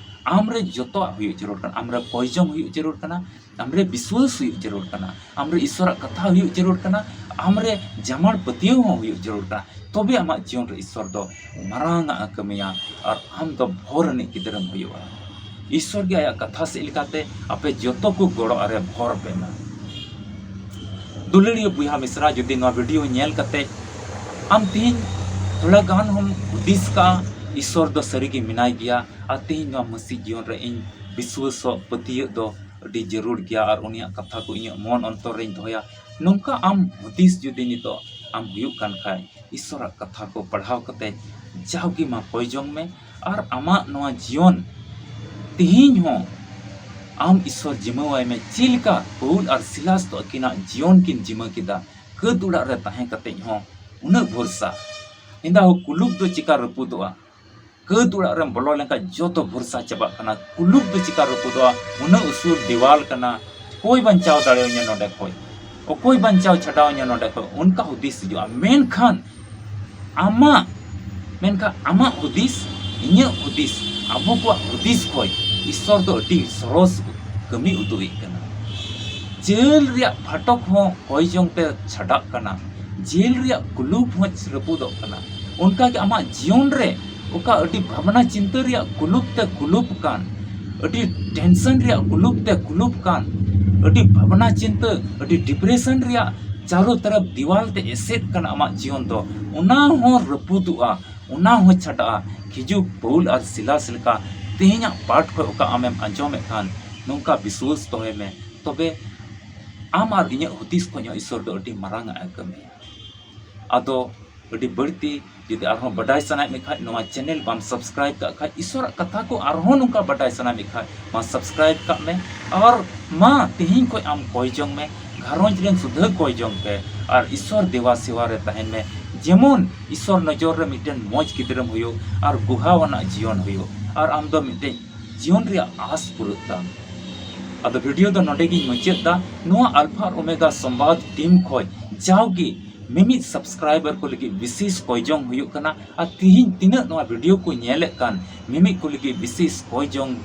ᱟᱢ ᱨᱮ ᱡᱚᱛᱚᱣᱟᱜ ᱦᱩᱭᱩᱜ ᱡᱟᱹᱨᱩᱲ ᱠᱟᱱᱟ᱾ ᱟᱢ ᱨᱮ ᱠᱚᱭ ᱡᱚᱝ ᱦᱩᱭᱩᱜ ᱡᱟᱹᱨᱩᱲ ᱠᱟᱱᱟ, ᱟᱢ ᱨᱮ ᱵᱤᱥᱣᱟᱹᱥ ᱦᱩᱭᱩᱜ ᱡᱟᱹᱨᱩᱲ ᱠᱟᱱᱟ, ᱟᱢ ᱨᱮ ᱤᱥᱥᱚᱨᱟᱜ ᱠᱟᱛᱷᱟ ᱦᱩᱭᱩᱜ ᱡᱟᱹᱨᱩᱲ ᱠᱟᱱᱟ, ᱟᱢ ᱨᱮ ᱡᱟᱢᱟᱲ ᱯᱟᱹᱛᱭᱟᱹᱣ ᱦᱚᱸ ᱦᱩᱭᱩᱜ ᱡᱟᱹᱨᱩᱲ ᱠᱟᱱᱟ᱾ ᱛᱚᱵᱮ ᱟᱢᱟᱜ ᱡᱤᱭᱚᱱ ᱨᱮ ᱤᱥᱥᱚᱨ ᱫᱚ ᱢᱟᱨᱟᱝ ᱟᱜ ᱮ ᱠᱟᱹᱢᱤᱭᱟ ᱟᱨ ᱟᱢ ᱫᱚ ᱵᱷᱚᱨ ᱨᱤᱱᱤᱡ ᱜᱤᱫᱽᱨᱟᱹᱢ ᱦᱩᱭᱩᱜᱼᱟ᱾ ᱤᱥᱥᱚᱨ ᱜᱮ ᱟᱭᱟᱜ ᱠᱟᱛᱷᱟ ᱥᱮᱫ ᱞᱮᱠᱟᱛᱮ ᱟᱯᱮ ᱡᱚᱛᱚ ᱠᱚ ᱜᱚᱲᱚ ᱟᱨᱮ ᱵᱷᱚᱨ ᱯᱮ ᱢᱟ᱾ ᱫᱩᱞᱟᱹᱲᱤᱭᱟᱹ ᱵᱚᱭᱦᱟ ᱢᱤᱥᱨᱟ, ᱡᱩᱫᱤ ᱱᱚᱣᱟ ᱵᱷᱤᱰᱤᱭᱳ ᱧᱮᱞ ᱠᱟᱛᱮ ᱟᱢ ᱛᱮᱦᱮᱧ ᱛᱷᱚᱲᱟ ᱜᱟᱱ ᱦᱚᱸᱢ ᱦᱩᱫᱤᱥ ᱠᱟᱜᱼᱟ, ᱤᱥᱥᱚᱨ ᱫᱚ ᱥᱟᱹᱨᱤᱜᱮ ᱢᱮᱱᱟᱭ ᱜᱮᱭᱟ, ᱟᱨ ᱛᱮᱦᱮᱧ ᱱᱚᱣᱟ ᱢᱟᱹᱥᱤ ᱡᱤᱭᱚᱱ ᱨᱮ ᱤᱧ ᱵᱤᱥᱣᱟᱹᱥᱚᱜ ᱯᱟᱹᱛᱭᱟᱹᱜ ᱫᱚ ᱟᱹᱰᱤ ᱡᱟᱹᱨᱩᱲ ᱜᱮᱭᱟ, ᱟᱨ ᱩᱱᱤᱭᱟᱜ ᱠᱟᱛᱷᱟ ᱠᱚ ᱤᱧᱟᱹᱜ ᱢᱚᱱ ᱚᱱᱛᱚᱨ ᱨᱮᱧ ᱫᱚᱦᱚᱭᱟ, ᱱᱚᱝᱠᱟ ᱟᱢ ᱦᱩᱫᱤᱥ ᱡᱩᱫᱤ ᱱᱤᱛᱚᱜ ᱟᱢ ᱦᱩᱭᱩᱜ ᱠᱟᱱ ᱠᱷᱟᱡ, ᱤᱥᱥᱚᱨᱟᱜ ᱠᱟᱛᱷᱟ ᱠᱚ ᱯᱟᱲᱦᱟᱣ ᱠᱟᱛᱮ ᱡᱟᱣᱜᱮ ᱢᱟ ᱠᱚᱭ ᱡᱚᱝ ᱢᱮ, ᱟᱨ ᱟᱢᱟᱜ ᱱᱚᱣᱟ ᱡᱤᱭᱚᱱ ᱛᱮᱦᱮᱧ ᱦᱚᱸ ᱟᱢ ᱤᱥᱥᱚᱨ ᱡᱤᱢᱟᱹᱣᱟᱭ ᱢᱮ᱾ ᱪᱮᱫ ᱞᱮᱠᱟ ᱯᱟᱹᱣᱩᱞ ᱟᱨ ᱥᱤᱞᱟᱥ ᱫᱚ ᱟᱹᱠᱤᱱᱟᱜ ᱡᱤᱭᱚᱱ ᱠᱤᱱ ᱡᱤᱢᱟᱹ ᱠᱮᱫᱟ, ᱠᱟᱹᱛ ᱚᱲᱟᱜ ᱨᱮ ᱛᱟᱦᱮᱸ ᱠᱟᱛᱮ ᱦᱚᱸ ᱩᱱᱟᱹᱜ ᱵᱷᱚᱨᱥᱟ᱾ ᱮᱸᱫᱟ ᱦᱳ ᱠᱩᱞᱩᱯ ᱫᱚ ᱪᱮᱠᱟ ᱨᱟᱹᱯᱩᱫᱚᱜᱼᱟ? ᱠᱟᱹᱛ ᱚᱲᱟᱜ ᱨᱮᱢ ᱵᱚᱞᱚ ᱞᱮᱱᱠᱷᱟᱱ ᱡᱚᱛᱚ ᱵᱷᱚᱨᱥᱟ ᱪᱟᱵᱟᱜ ᱠᱟᱱᱟ᱾ ᱠᱩᱞᱩᱯ ᱫᱚ ᱪᱤᱠᱟ ᱨᱟᱹᱯᱩᱫᱚᱜᱼᱟ? ᱩᱱᱟᱹᱜ ᱩᱥᱩᱞ ᱫᱮᱣᱟᱞ ᱠᱟᱱᱟ, ᱚᱠᱚᱭ ᱵᱟᱧᱪᱟᱣ ᱫᱟᱲᱮᱭᱟᱹᱧᱟ ᱱᱚᱰᱮ ᱠᱷᱚᱡ? ᱚᱠᱚᱭ ᱵᱟᱧᱪᱟᱣ ᱪᱷᱟᱰᱟᱣᱤᱧᱟ ᱱᱚᱰᱮ ᱠᱷᱚᱡ? ᱚᱱᱠᱟ ᱦᱩᱫᱤᱥ ᱦᱤᱡᱩᱜᱼᱟ᱾ ᱢᱮᱱᱠᱷᱟᱱ ᱟᱢᱟᱜ, ᱢᱮᱱᱠᱷᱟᱱ ᱟᱢᱟᱜ ᱦᱩᱫᱤᱥ, ᱤᱧᱟᱹᱜ ᱦᱩᱫᱤᱥ, ᱟᱵᱚ ᱠᱚᱣᱟᱜ ᱦᱩᱫᱤᱥ ᱠᱷᱚᱡ ᱤᱥᱥᱚᱨ ᱫᱚ ᱟᱹᱰᱤ ᱥᱚᱨᱚᱥ ᱠᱟᱹᱢᱤ ᱩᱫᱩᱜ ᱮᱫ ᱠᱟᱱᱟ᱾ ᱡᱮᱞ ᱨᱮᱭᱟᱜ ᱯᱷᱟᱴᱚᱠ ᱦᱚᱸ ᱠᱚᱭ ᱡᱚᱝ ᱛᱮ ᱪᱷᱟᱰᱟᱜ ᱠᱟᱱᱟ, ᱡᱮᱞ ᱨᱮᱭᱟᱜ ᱠᱩᱞᱩᱯ ᱦᱚᱸ ᱨᱟᱹᱯᱩᱫᱚᱜ ᱠᱟᱱᱟ᱾ ᱚᱱᱠᱟᱜᱮ ᱟᱢᱟᱜ ᱡᱤᱭᱚᱱ ᱨᱮ ᱚᱠᱟ ᱟᱹᱰᱤ ᱵᱷᱟᱵᱽᱱᱟ ᱪᱤᱱᱛᱟᱹ ᱨᱮᱭᱟᱜ ᱠᱩᱞᱩᱯ ᱛᱮ ᱠᱩᱞᱩᱯ ᱠᱟᱱ, ᱟᱹᱰᱤ ᱴᱮᱱᱥᱚᱱ ᱨᱮᱭᱟᱜ ᱠᱩᱞᱩᱯ ᱛᱮ ᱠᱩᱞᱩᱯ ᱠᱟᱱ, ᱟᱹᱰᱤ ᱵᱷᱟᱵᱽᱱᱟ ᱪᱤᱱᱛᱟᱹ, ᱟᱹᱰᱤ ᱰᱤᱯᱨᱮᱥᱚᱱ ᱨᱮᱭᱟᱜ ᱪᱟᱨᱚ ᱛᱚᱨᱚᱯ ᱫᱤᱣᱟᱞ ᱛᱮ ᱮᱥᱮᱫ ᱠᱟᱱ ᱟᱢᱟᱜ ᱡᱤᱭᱚᱱ ᱫᱚ, ᱚᱱᱟ ᱦᱚᱸ ᱨᱟᱹᱯᱩᱫᱚᱜᱼᱟ, ᱚᱱᱟ ᱦᱚᱸ ᱪᱷᱟᱰᱟᱜᱼᱟ᱾ ᱠᱷᱤᱡᱩ ᱯᱟᱹᱣᱩᱞ ᱟᱨ ᱥᱤᱞᱟᱥ ᱞᱮᱠᱟ ᱛᱮᱦᱮᱧᱟᱜ ᱯᱟᱴ ᱠᱷᱚᱱ ᱚᱠᱟ ᱟᱢᱮᱢ ᱟᱸᱡᱚᱢᱮᱫ ᱠᱷᱟᱱ, ᱱᱚᱝᱠᱟ ᱵᱤᱥᱣᱟᱹᱥ ᱫᱚᱦᱚᱭ ᱢᱮ, ᱛᱚᱵᱮ ᱟᱢ ᱟᱨ ᱤᱧᱟᱹᱜ ᱦᱩᱫᱤᱥ ᱠᱷᱚᱱ ᱦᱚᱸ ᱤᱥᱥᱚᱨ ᱫᱚ ᱟᱹᱰᱤ ᱢᱟᱨᱟᱝ ᱟᱜ ᱮ ᱠᱟᱹᱢᱤᱭᱟ᱾ ᱟᱫᱚ ᱟᱹᱰᱤ ᱵᱟᱹᱲᱛᱤ ᱡᱩᱫᱤ ᱟᱨᱦᱚᱸ ᱵᱟᱰᱟᱭ ᱥᱟᱱᱟᱭᱮᱫ ᱢᱮ ᱠᱷᱟᱡ, ᱱᱚᱣᱟ ᱪᱮᱱᱮᱞ ᱵᱟᱢ ᱥᱟᱵᱥᱠᱨᱟᱭᱤᱵ ᱠᱟᱜ ᱠᱷᱟᱡ, ᱤᱥᱥᱚᱨᱟᱜ ᱠᱟᱛᱷᱟ ᱠᱚ ᱟᱨᱦᱚᱸ ᱱᱚᱝᱠᱟ ᱵᱟᱰᱟᱭ ᱥᱟᱱᱟᱭᱮᱫ ᱢᱮ ᱠᱷᱟᱡ, ᱢᱟ ᱥᱟᱵᱥᱠᱨᱟᱭᱤᱵ ᱠᱟᱜ ᱢᱮ᱾ ᱟᱨ ᱢᱟ ᱛᱮᱦᱮᱧ ᱠᱷᱚᱡ ᱟᱢ ᱠᱚᱭ ᱡᱚᱝ ᱢᱮ, ᱜᱷᱟᱨᱚᱸᱡᱽ ᱨᱮᱱ ᱥᱩᱫᱷᱟᱹ ᱠᱚᱭ ᱡᱚᱝ ᱯᱮ, ᱟᱨ ᱤᱥᱥᱚᱨ ᱫᱮᱣᱟ ᱥᱮᱣᱟ ᱨᱮ ᱛᱟᱦᱮᱱ ᱢᱮ, ᱡᱮᱢᱚᱱ ᱤᱥᱥᱚᱨ ᱱᱚᱡᱚᱨ ᱨᱮ ᱢᱤᱫᱴᱮᱱ ᱢᱚᱡᱽ ᱜᱤᱫᱽᱨᱟᱹᱢ ᱦᱩᱭᱩᱜ ᱟᱨ ᱜᱩᱦᱟᱣᱟᱱᱟᱜ ᱡᱤᱭᱚᱱ ᱦᱩᱭᱩᱜ, ᱟᱨ ᱟᱢ ᱫᱚ ᱢᱤᱫᱴᱮᱱ ᱡᱤᱭᱚᱱ ᱨᱮᱭᱟᱜ ᱟᱥ ᱯᱩᱨᱟᱹᱜ ᱛᱟᱢ᱾ ᱟᱫᱚ ᱵᱷᱤᱰᱤᱭᱳ ᱫᱚ ᱱᱚᱰᱮ ᱜᱤᱧ ᱢᱩᱪᱟᱹᱫ ᱫᱟ᱾ ᱱᱚᱣᱟ ᱟᱞᱯᱷᱟ ᱟᱨ ᱳᱢᱮᱜᱟ ᱥᱚᱢᱵᱟᱫ ᱴᱤᱢ ᱠᱷᱚᱡ ᱡᱟᱣᱜᱮ ᱢᱤᱢᱤᱫ ᱥᱟᱵᱥᱠᱨᱟᱭᱵᱟᱨ ᱠᱚ ᱞᱟᱹᱜᱤᱫ ᱵᱤᱥᱮᱥ ᱠᱚᱭ ᱡᱚᱝ ᱦᱩᱭᱩᱜ ᱠᱟᱱᱟ, ᱟᱨ ᱛᱤᱦᱤᱧ ᱛᱤᱱᱟᱹᱜ ᱱᱚᱣᱟ ᱵᱷᱤᱰᱤᱭᱳ ᱠᱚ ᱧᱮᱞᱮᱫ ᱠᱟᱱ ᱢᱤᱢᱤᱫ ᱠᱚ ᱞᱟᱹᱜᱤᱫ ᱵᱤᱥᱮᱥ ᱠᱚᱭ ᱡᱚᱝ,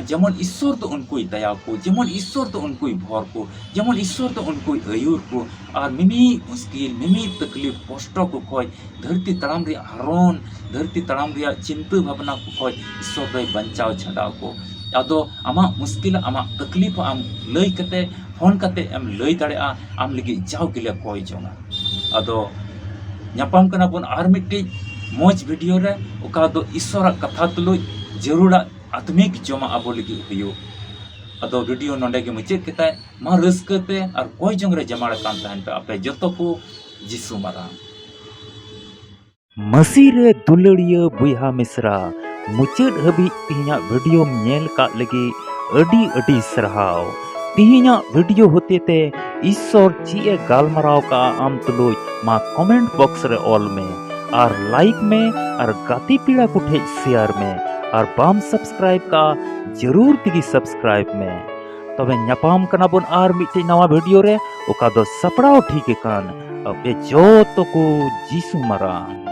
ᱡᱮᱢᱚᱱ ᱤᱥᱥᱚᱨ ᱫᱚ ᱩᱱᱠᱩᱭ ᱫᱟᱭᱟ ᱠᱚ, ᱡᱮᱢᱚᱱ ᱤᱥᱥᱚᱨ ᱫᱚ ᱩᱱᱠᱩᱭ ᱵᱷᱚᱨ ᱠᱚ, ᱡᱮᱢᱚᱱ ᱤᱥᱥᱚᱨ ᱫᱚ ᱩᱱᱠᱩᱭ ᱟᱹᱭᱩᱨ ᱠᱚ, ᱟᱨ ᱢᱤᱢᱤᱫ ᱢᱩᱥᱠᱤᱞ, ᱢᱤᱢᱤᱫ ᱛᱟᱠᱞᱤᱯ, ᱠᱚᱥᱴᱚ ᱠᱚ ᱠᱷᱚᱡ, ᱫᱷᱟᱹᱨᱛᱤ ᱛᱟᱲᱟᱢ ᱨᱮᱭᱟᱜ ᱦᱟᱨᱚᱱ, ᱫᱷᱟᱹᱨᱛᱤ ᱛᱟᱲᱟᱢ ᱨᱮᱭᱟᱜ ᱪᱤᱱᱛᱟᱹ ᱵᱷᱟᱵᱽᱱᱟ ᱠᱚ ᱠᱷᱚᱡ ᱤᱥᱥᱚᱨ ᱫᱚᱭ ᱵᱟᱧᱪᱟᱣ ᱪᱷᱟᱰᱟᱣ ᱠᱚ᱾ ᱟᱫᱚ ᱟᱢᱟᱜ ᱢᱩᱥᱠᱤᱞ, ᱟᱢᱟᱜ ᱛᱟᱠᱞᱤᱯ ᱟᱢ ᱞᱟᱹᱭ ᱠᱟᱛᱮ, ᱯᱷᱳᱱ ᱠᱟᱛᱮ ᱮᱢ ᱞᱟᱹᱭ ᱫᱟᱲᱮᱭᱟᱜᱼᱟ, ᱟᱢ ᱞᱟᱹᱜᱤᱫ ᱡᱟᱣ ᱜᱮᱞᱮ ᱠᱚᱭ ᱡᱚᱝᱟ᱾ ᱟᱫᱚ ᱧᱟᱯᱟᱢ ᱠᱟᱱᱟ ᱵᱚᱱ ᱟᱨ ᱢᱤᱫᱴᱤᱡ ᱢᱚᱡᱽ ᱵᱷᱤᱰᱤᱭᱳ ᱨᱮ, ᱚᱠᱟ ᱫᱚ ᱤᱥᱥᱚᱨᱟᱜ ᱠᱟᱛᱷᱟ ᱛᱩᱞᱩᱡ ᱡᱟᱹᱨᱩᱲᱟᱜ ᱟᱛᱢᱤᱠ ᱡᱚᱢᱟᱜ ᱟᱵᱚ ᱞᱟᱹᱜᱤᱫ ᱦᱩᱭᱩᱜ᱾ ᱟᱫᱚ ᱵᱷᱤᱰᱤᱭᱳ ᱱᱚᱰᱮ ᱜᱮ ᱢᱩᱪᱟᱹᱫ ᱠᱮᱫᱟᱭ᱾ ᱢᱟ ᱨᱟᱹᱥᱠᱟᱹ ᱛᱮ ᱟᱨ ᱠᱚᱭ ᱡᱚᱝ ᱨᱮ ᱡᱟᱢᱟᱲ ᱟᱠᱟᱱ ᱛᱟᱦᱮᱱ ᱯᱮ ᱟᱯᱮ ᱡᱚᱛᱚ ᱠᱚ᱾ ᱡᱤᱥᱩ ᱢᱟᱨᱟᱝ᱾ ᱢᱟᱹᱥᱤ ᱨᱮ ᱫᱩᱞᱟᱹᱲᱤᱭᱟᱹ ᱵᱚᱭᱦᱟ ᱢᱤᱥᱨᱟ, ᱢᱩᱪᱟᱹᱫ ᱦᱟᱹᱵᱤᱡ ᱛᱮᱦᱮᱧᱟᱜ ᱵᱷᱤᱰᱤᱭᱳᱢ ᱧᱮᱞ ᱠᱟᱜ ᱞᱟᱹᱜᱤᱫ ᱟᱹᱰᱤ ᱟᱹᱰᱤ ᱥᱟᱨᱦᱟᱣ᱾ ᱛᱮᱦᱮᱧᱟᱜ ᱵᱷᱤᱰᱤᱭᱳ ᱦᱚᱛᱮᱛᱮ ᱤᱥᱥᱚᱨ ᱪᱮᱫ ᱮ ᱜᱟᱞᱢᱟᱨᱟᱣ ᱠᱟᱜᱼᱟ ᱟᱢ ᱛᱩᱞᱩᱡ, ᱢᱟ ᱠᱚᱢᱮᱱᱴ ᱵᱚᱠᱥ ᱨᱮ ᱚᱞ ᱢᱮ ᱟᱨ ᱞᱟᱭᱤᱠ ᱢᱮ᱾ ᱟᱨ ᱜᱟᱛᱮ ᱯᱮᱲᱟ ᱠᱚ ᱴᱷᱮᱡ ᱥᱮᱭᱟᱨ ᱢᱮ᱾ ᱟᱨ ᱵᱟᱢ ᱥᱟᱵᱥᱠᱨᱟᱭᱤᱵ ᱠᱟᱜᱼᱟ, ᱡᱟᱹᱨᱩᱲ ᱛᱮᱜᱮ ᱥᱟᱵᱥᱠᱨᱟᱭᱤᱵ ᱢᱮ᱾ ᱛᱚᱵᱮ ᱧᱟᱯᱟᱢ ᱠᱟᱱᱟ ᱵᱚᱱ ᱟᱨ ᱢᱤᱫᱴᱮᱡ ᱱᱟᱣᱟ ᱵᱷᱤᱰᱤᱭᱳ ᱨᱮ, ᱚᱠᱟ ᱫᱚ ᱥᱟᱯᱲᱟᱣ ᱴᱷᱤᱠ ᱟᱠᱟᱱ ᱟᱯᱮ ᱡᱚᱛᱚ ᱠᱚ ᱡᱤᱥᱩ ᱢᱟᱨᱟᱝ᱾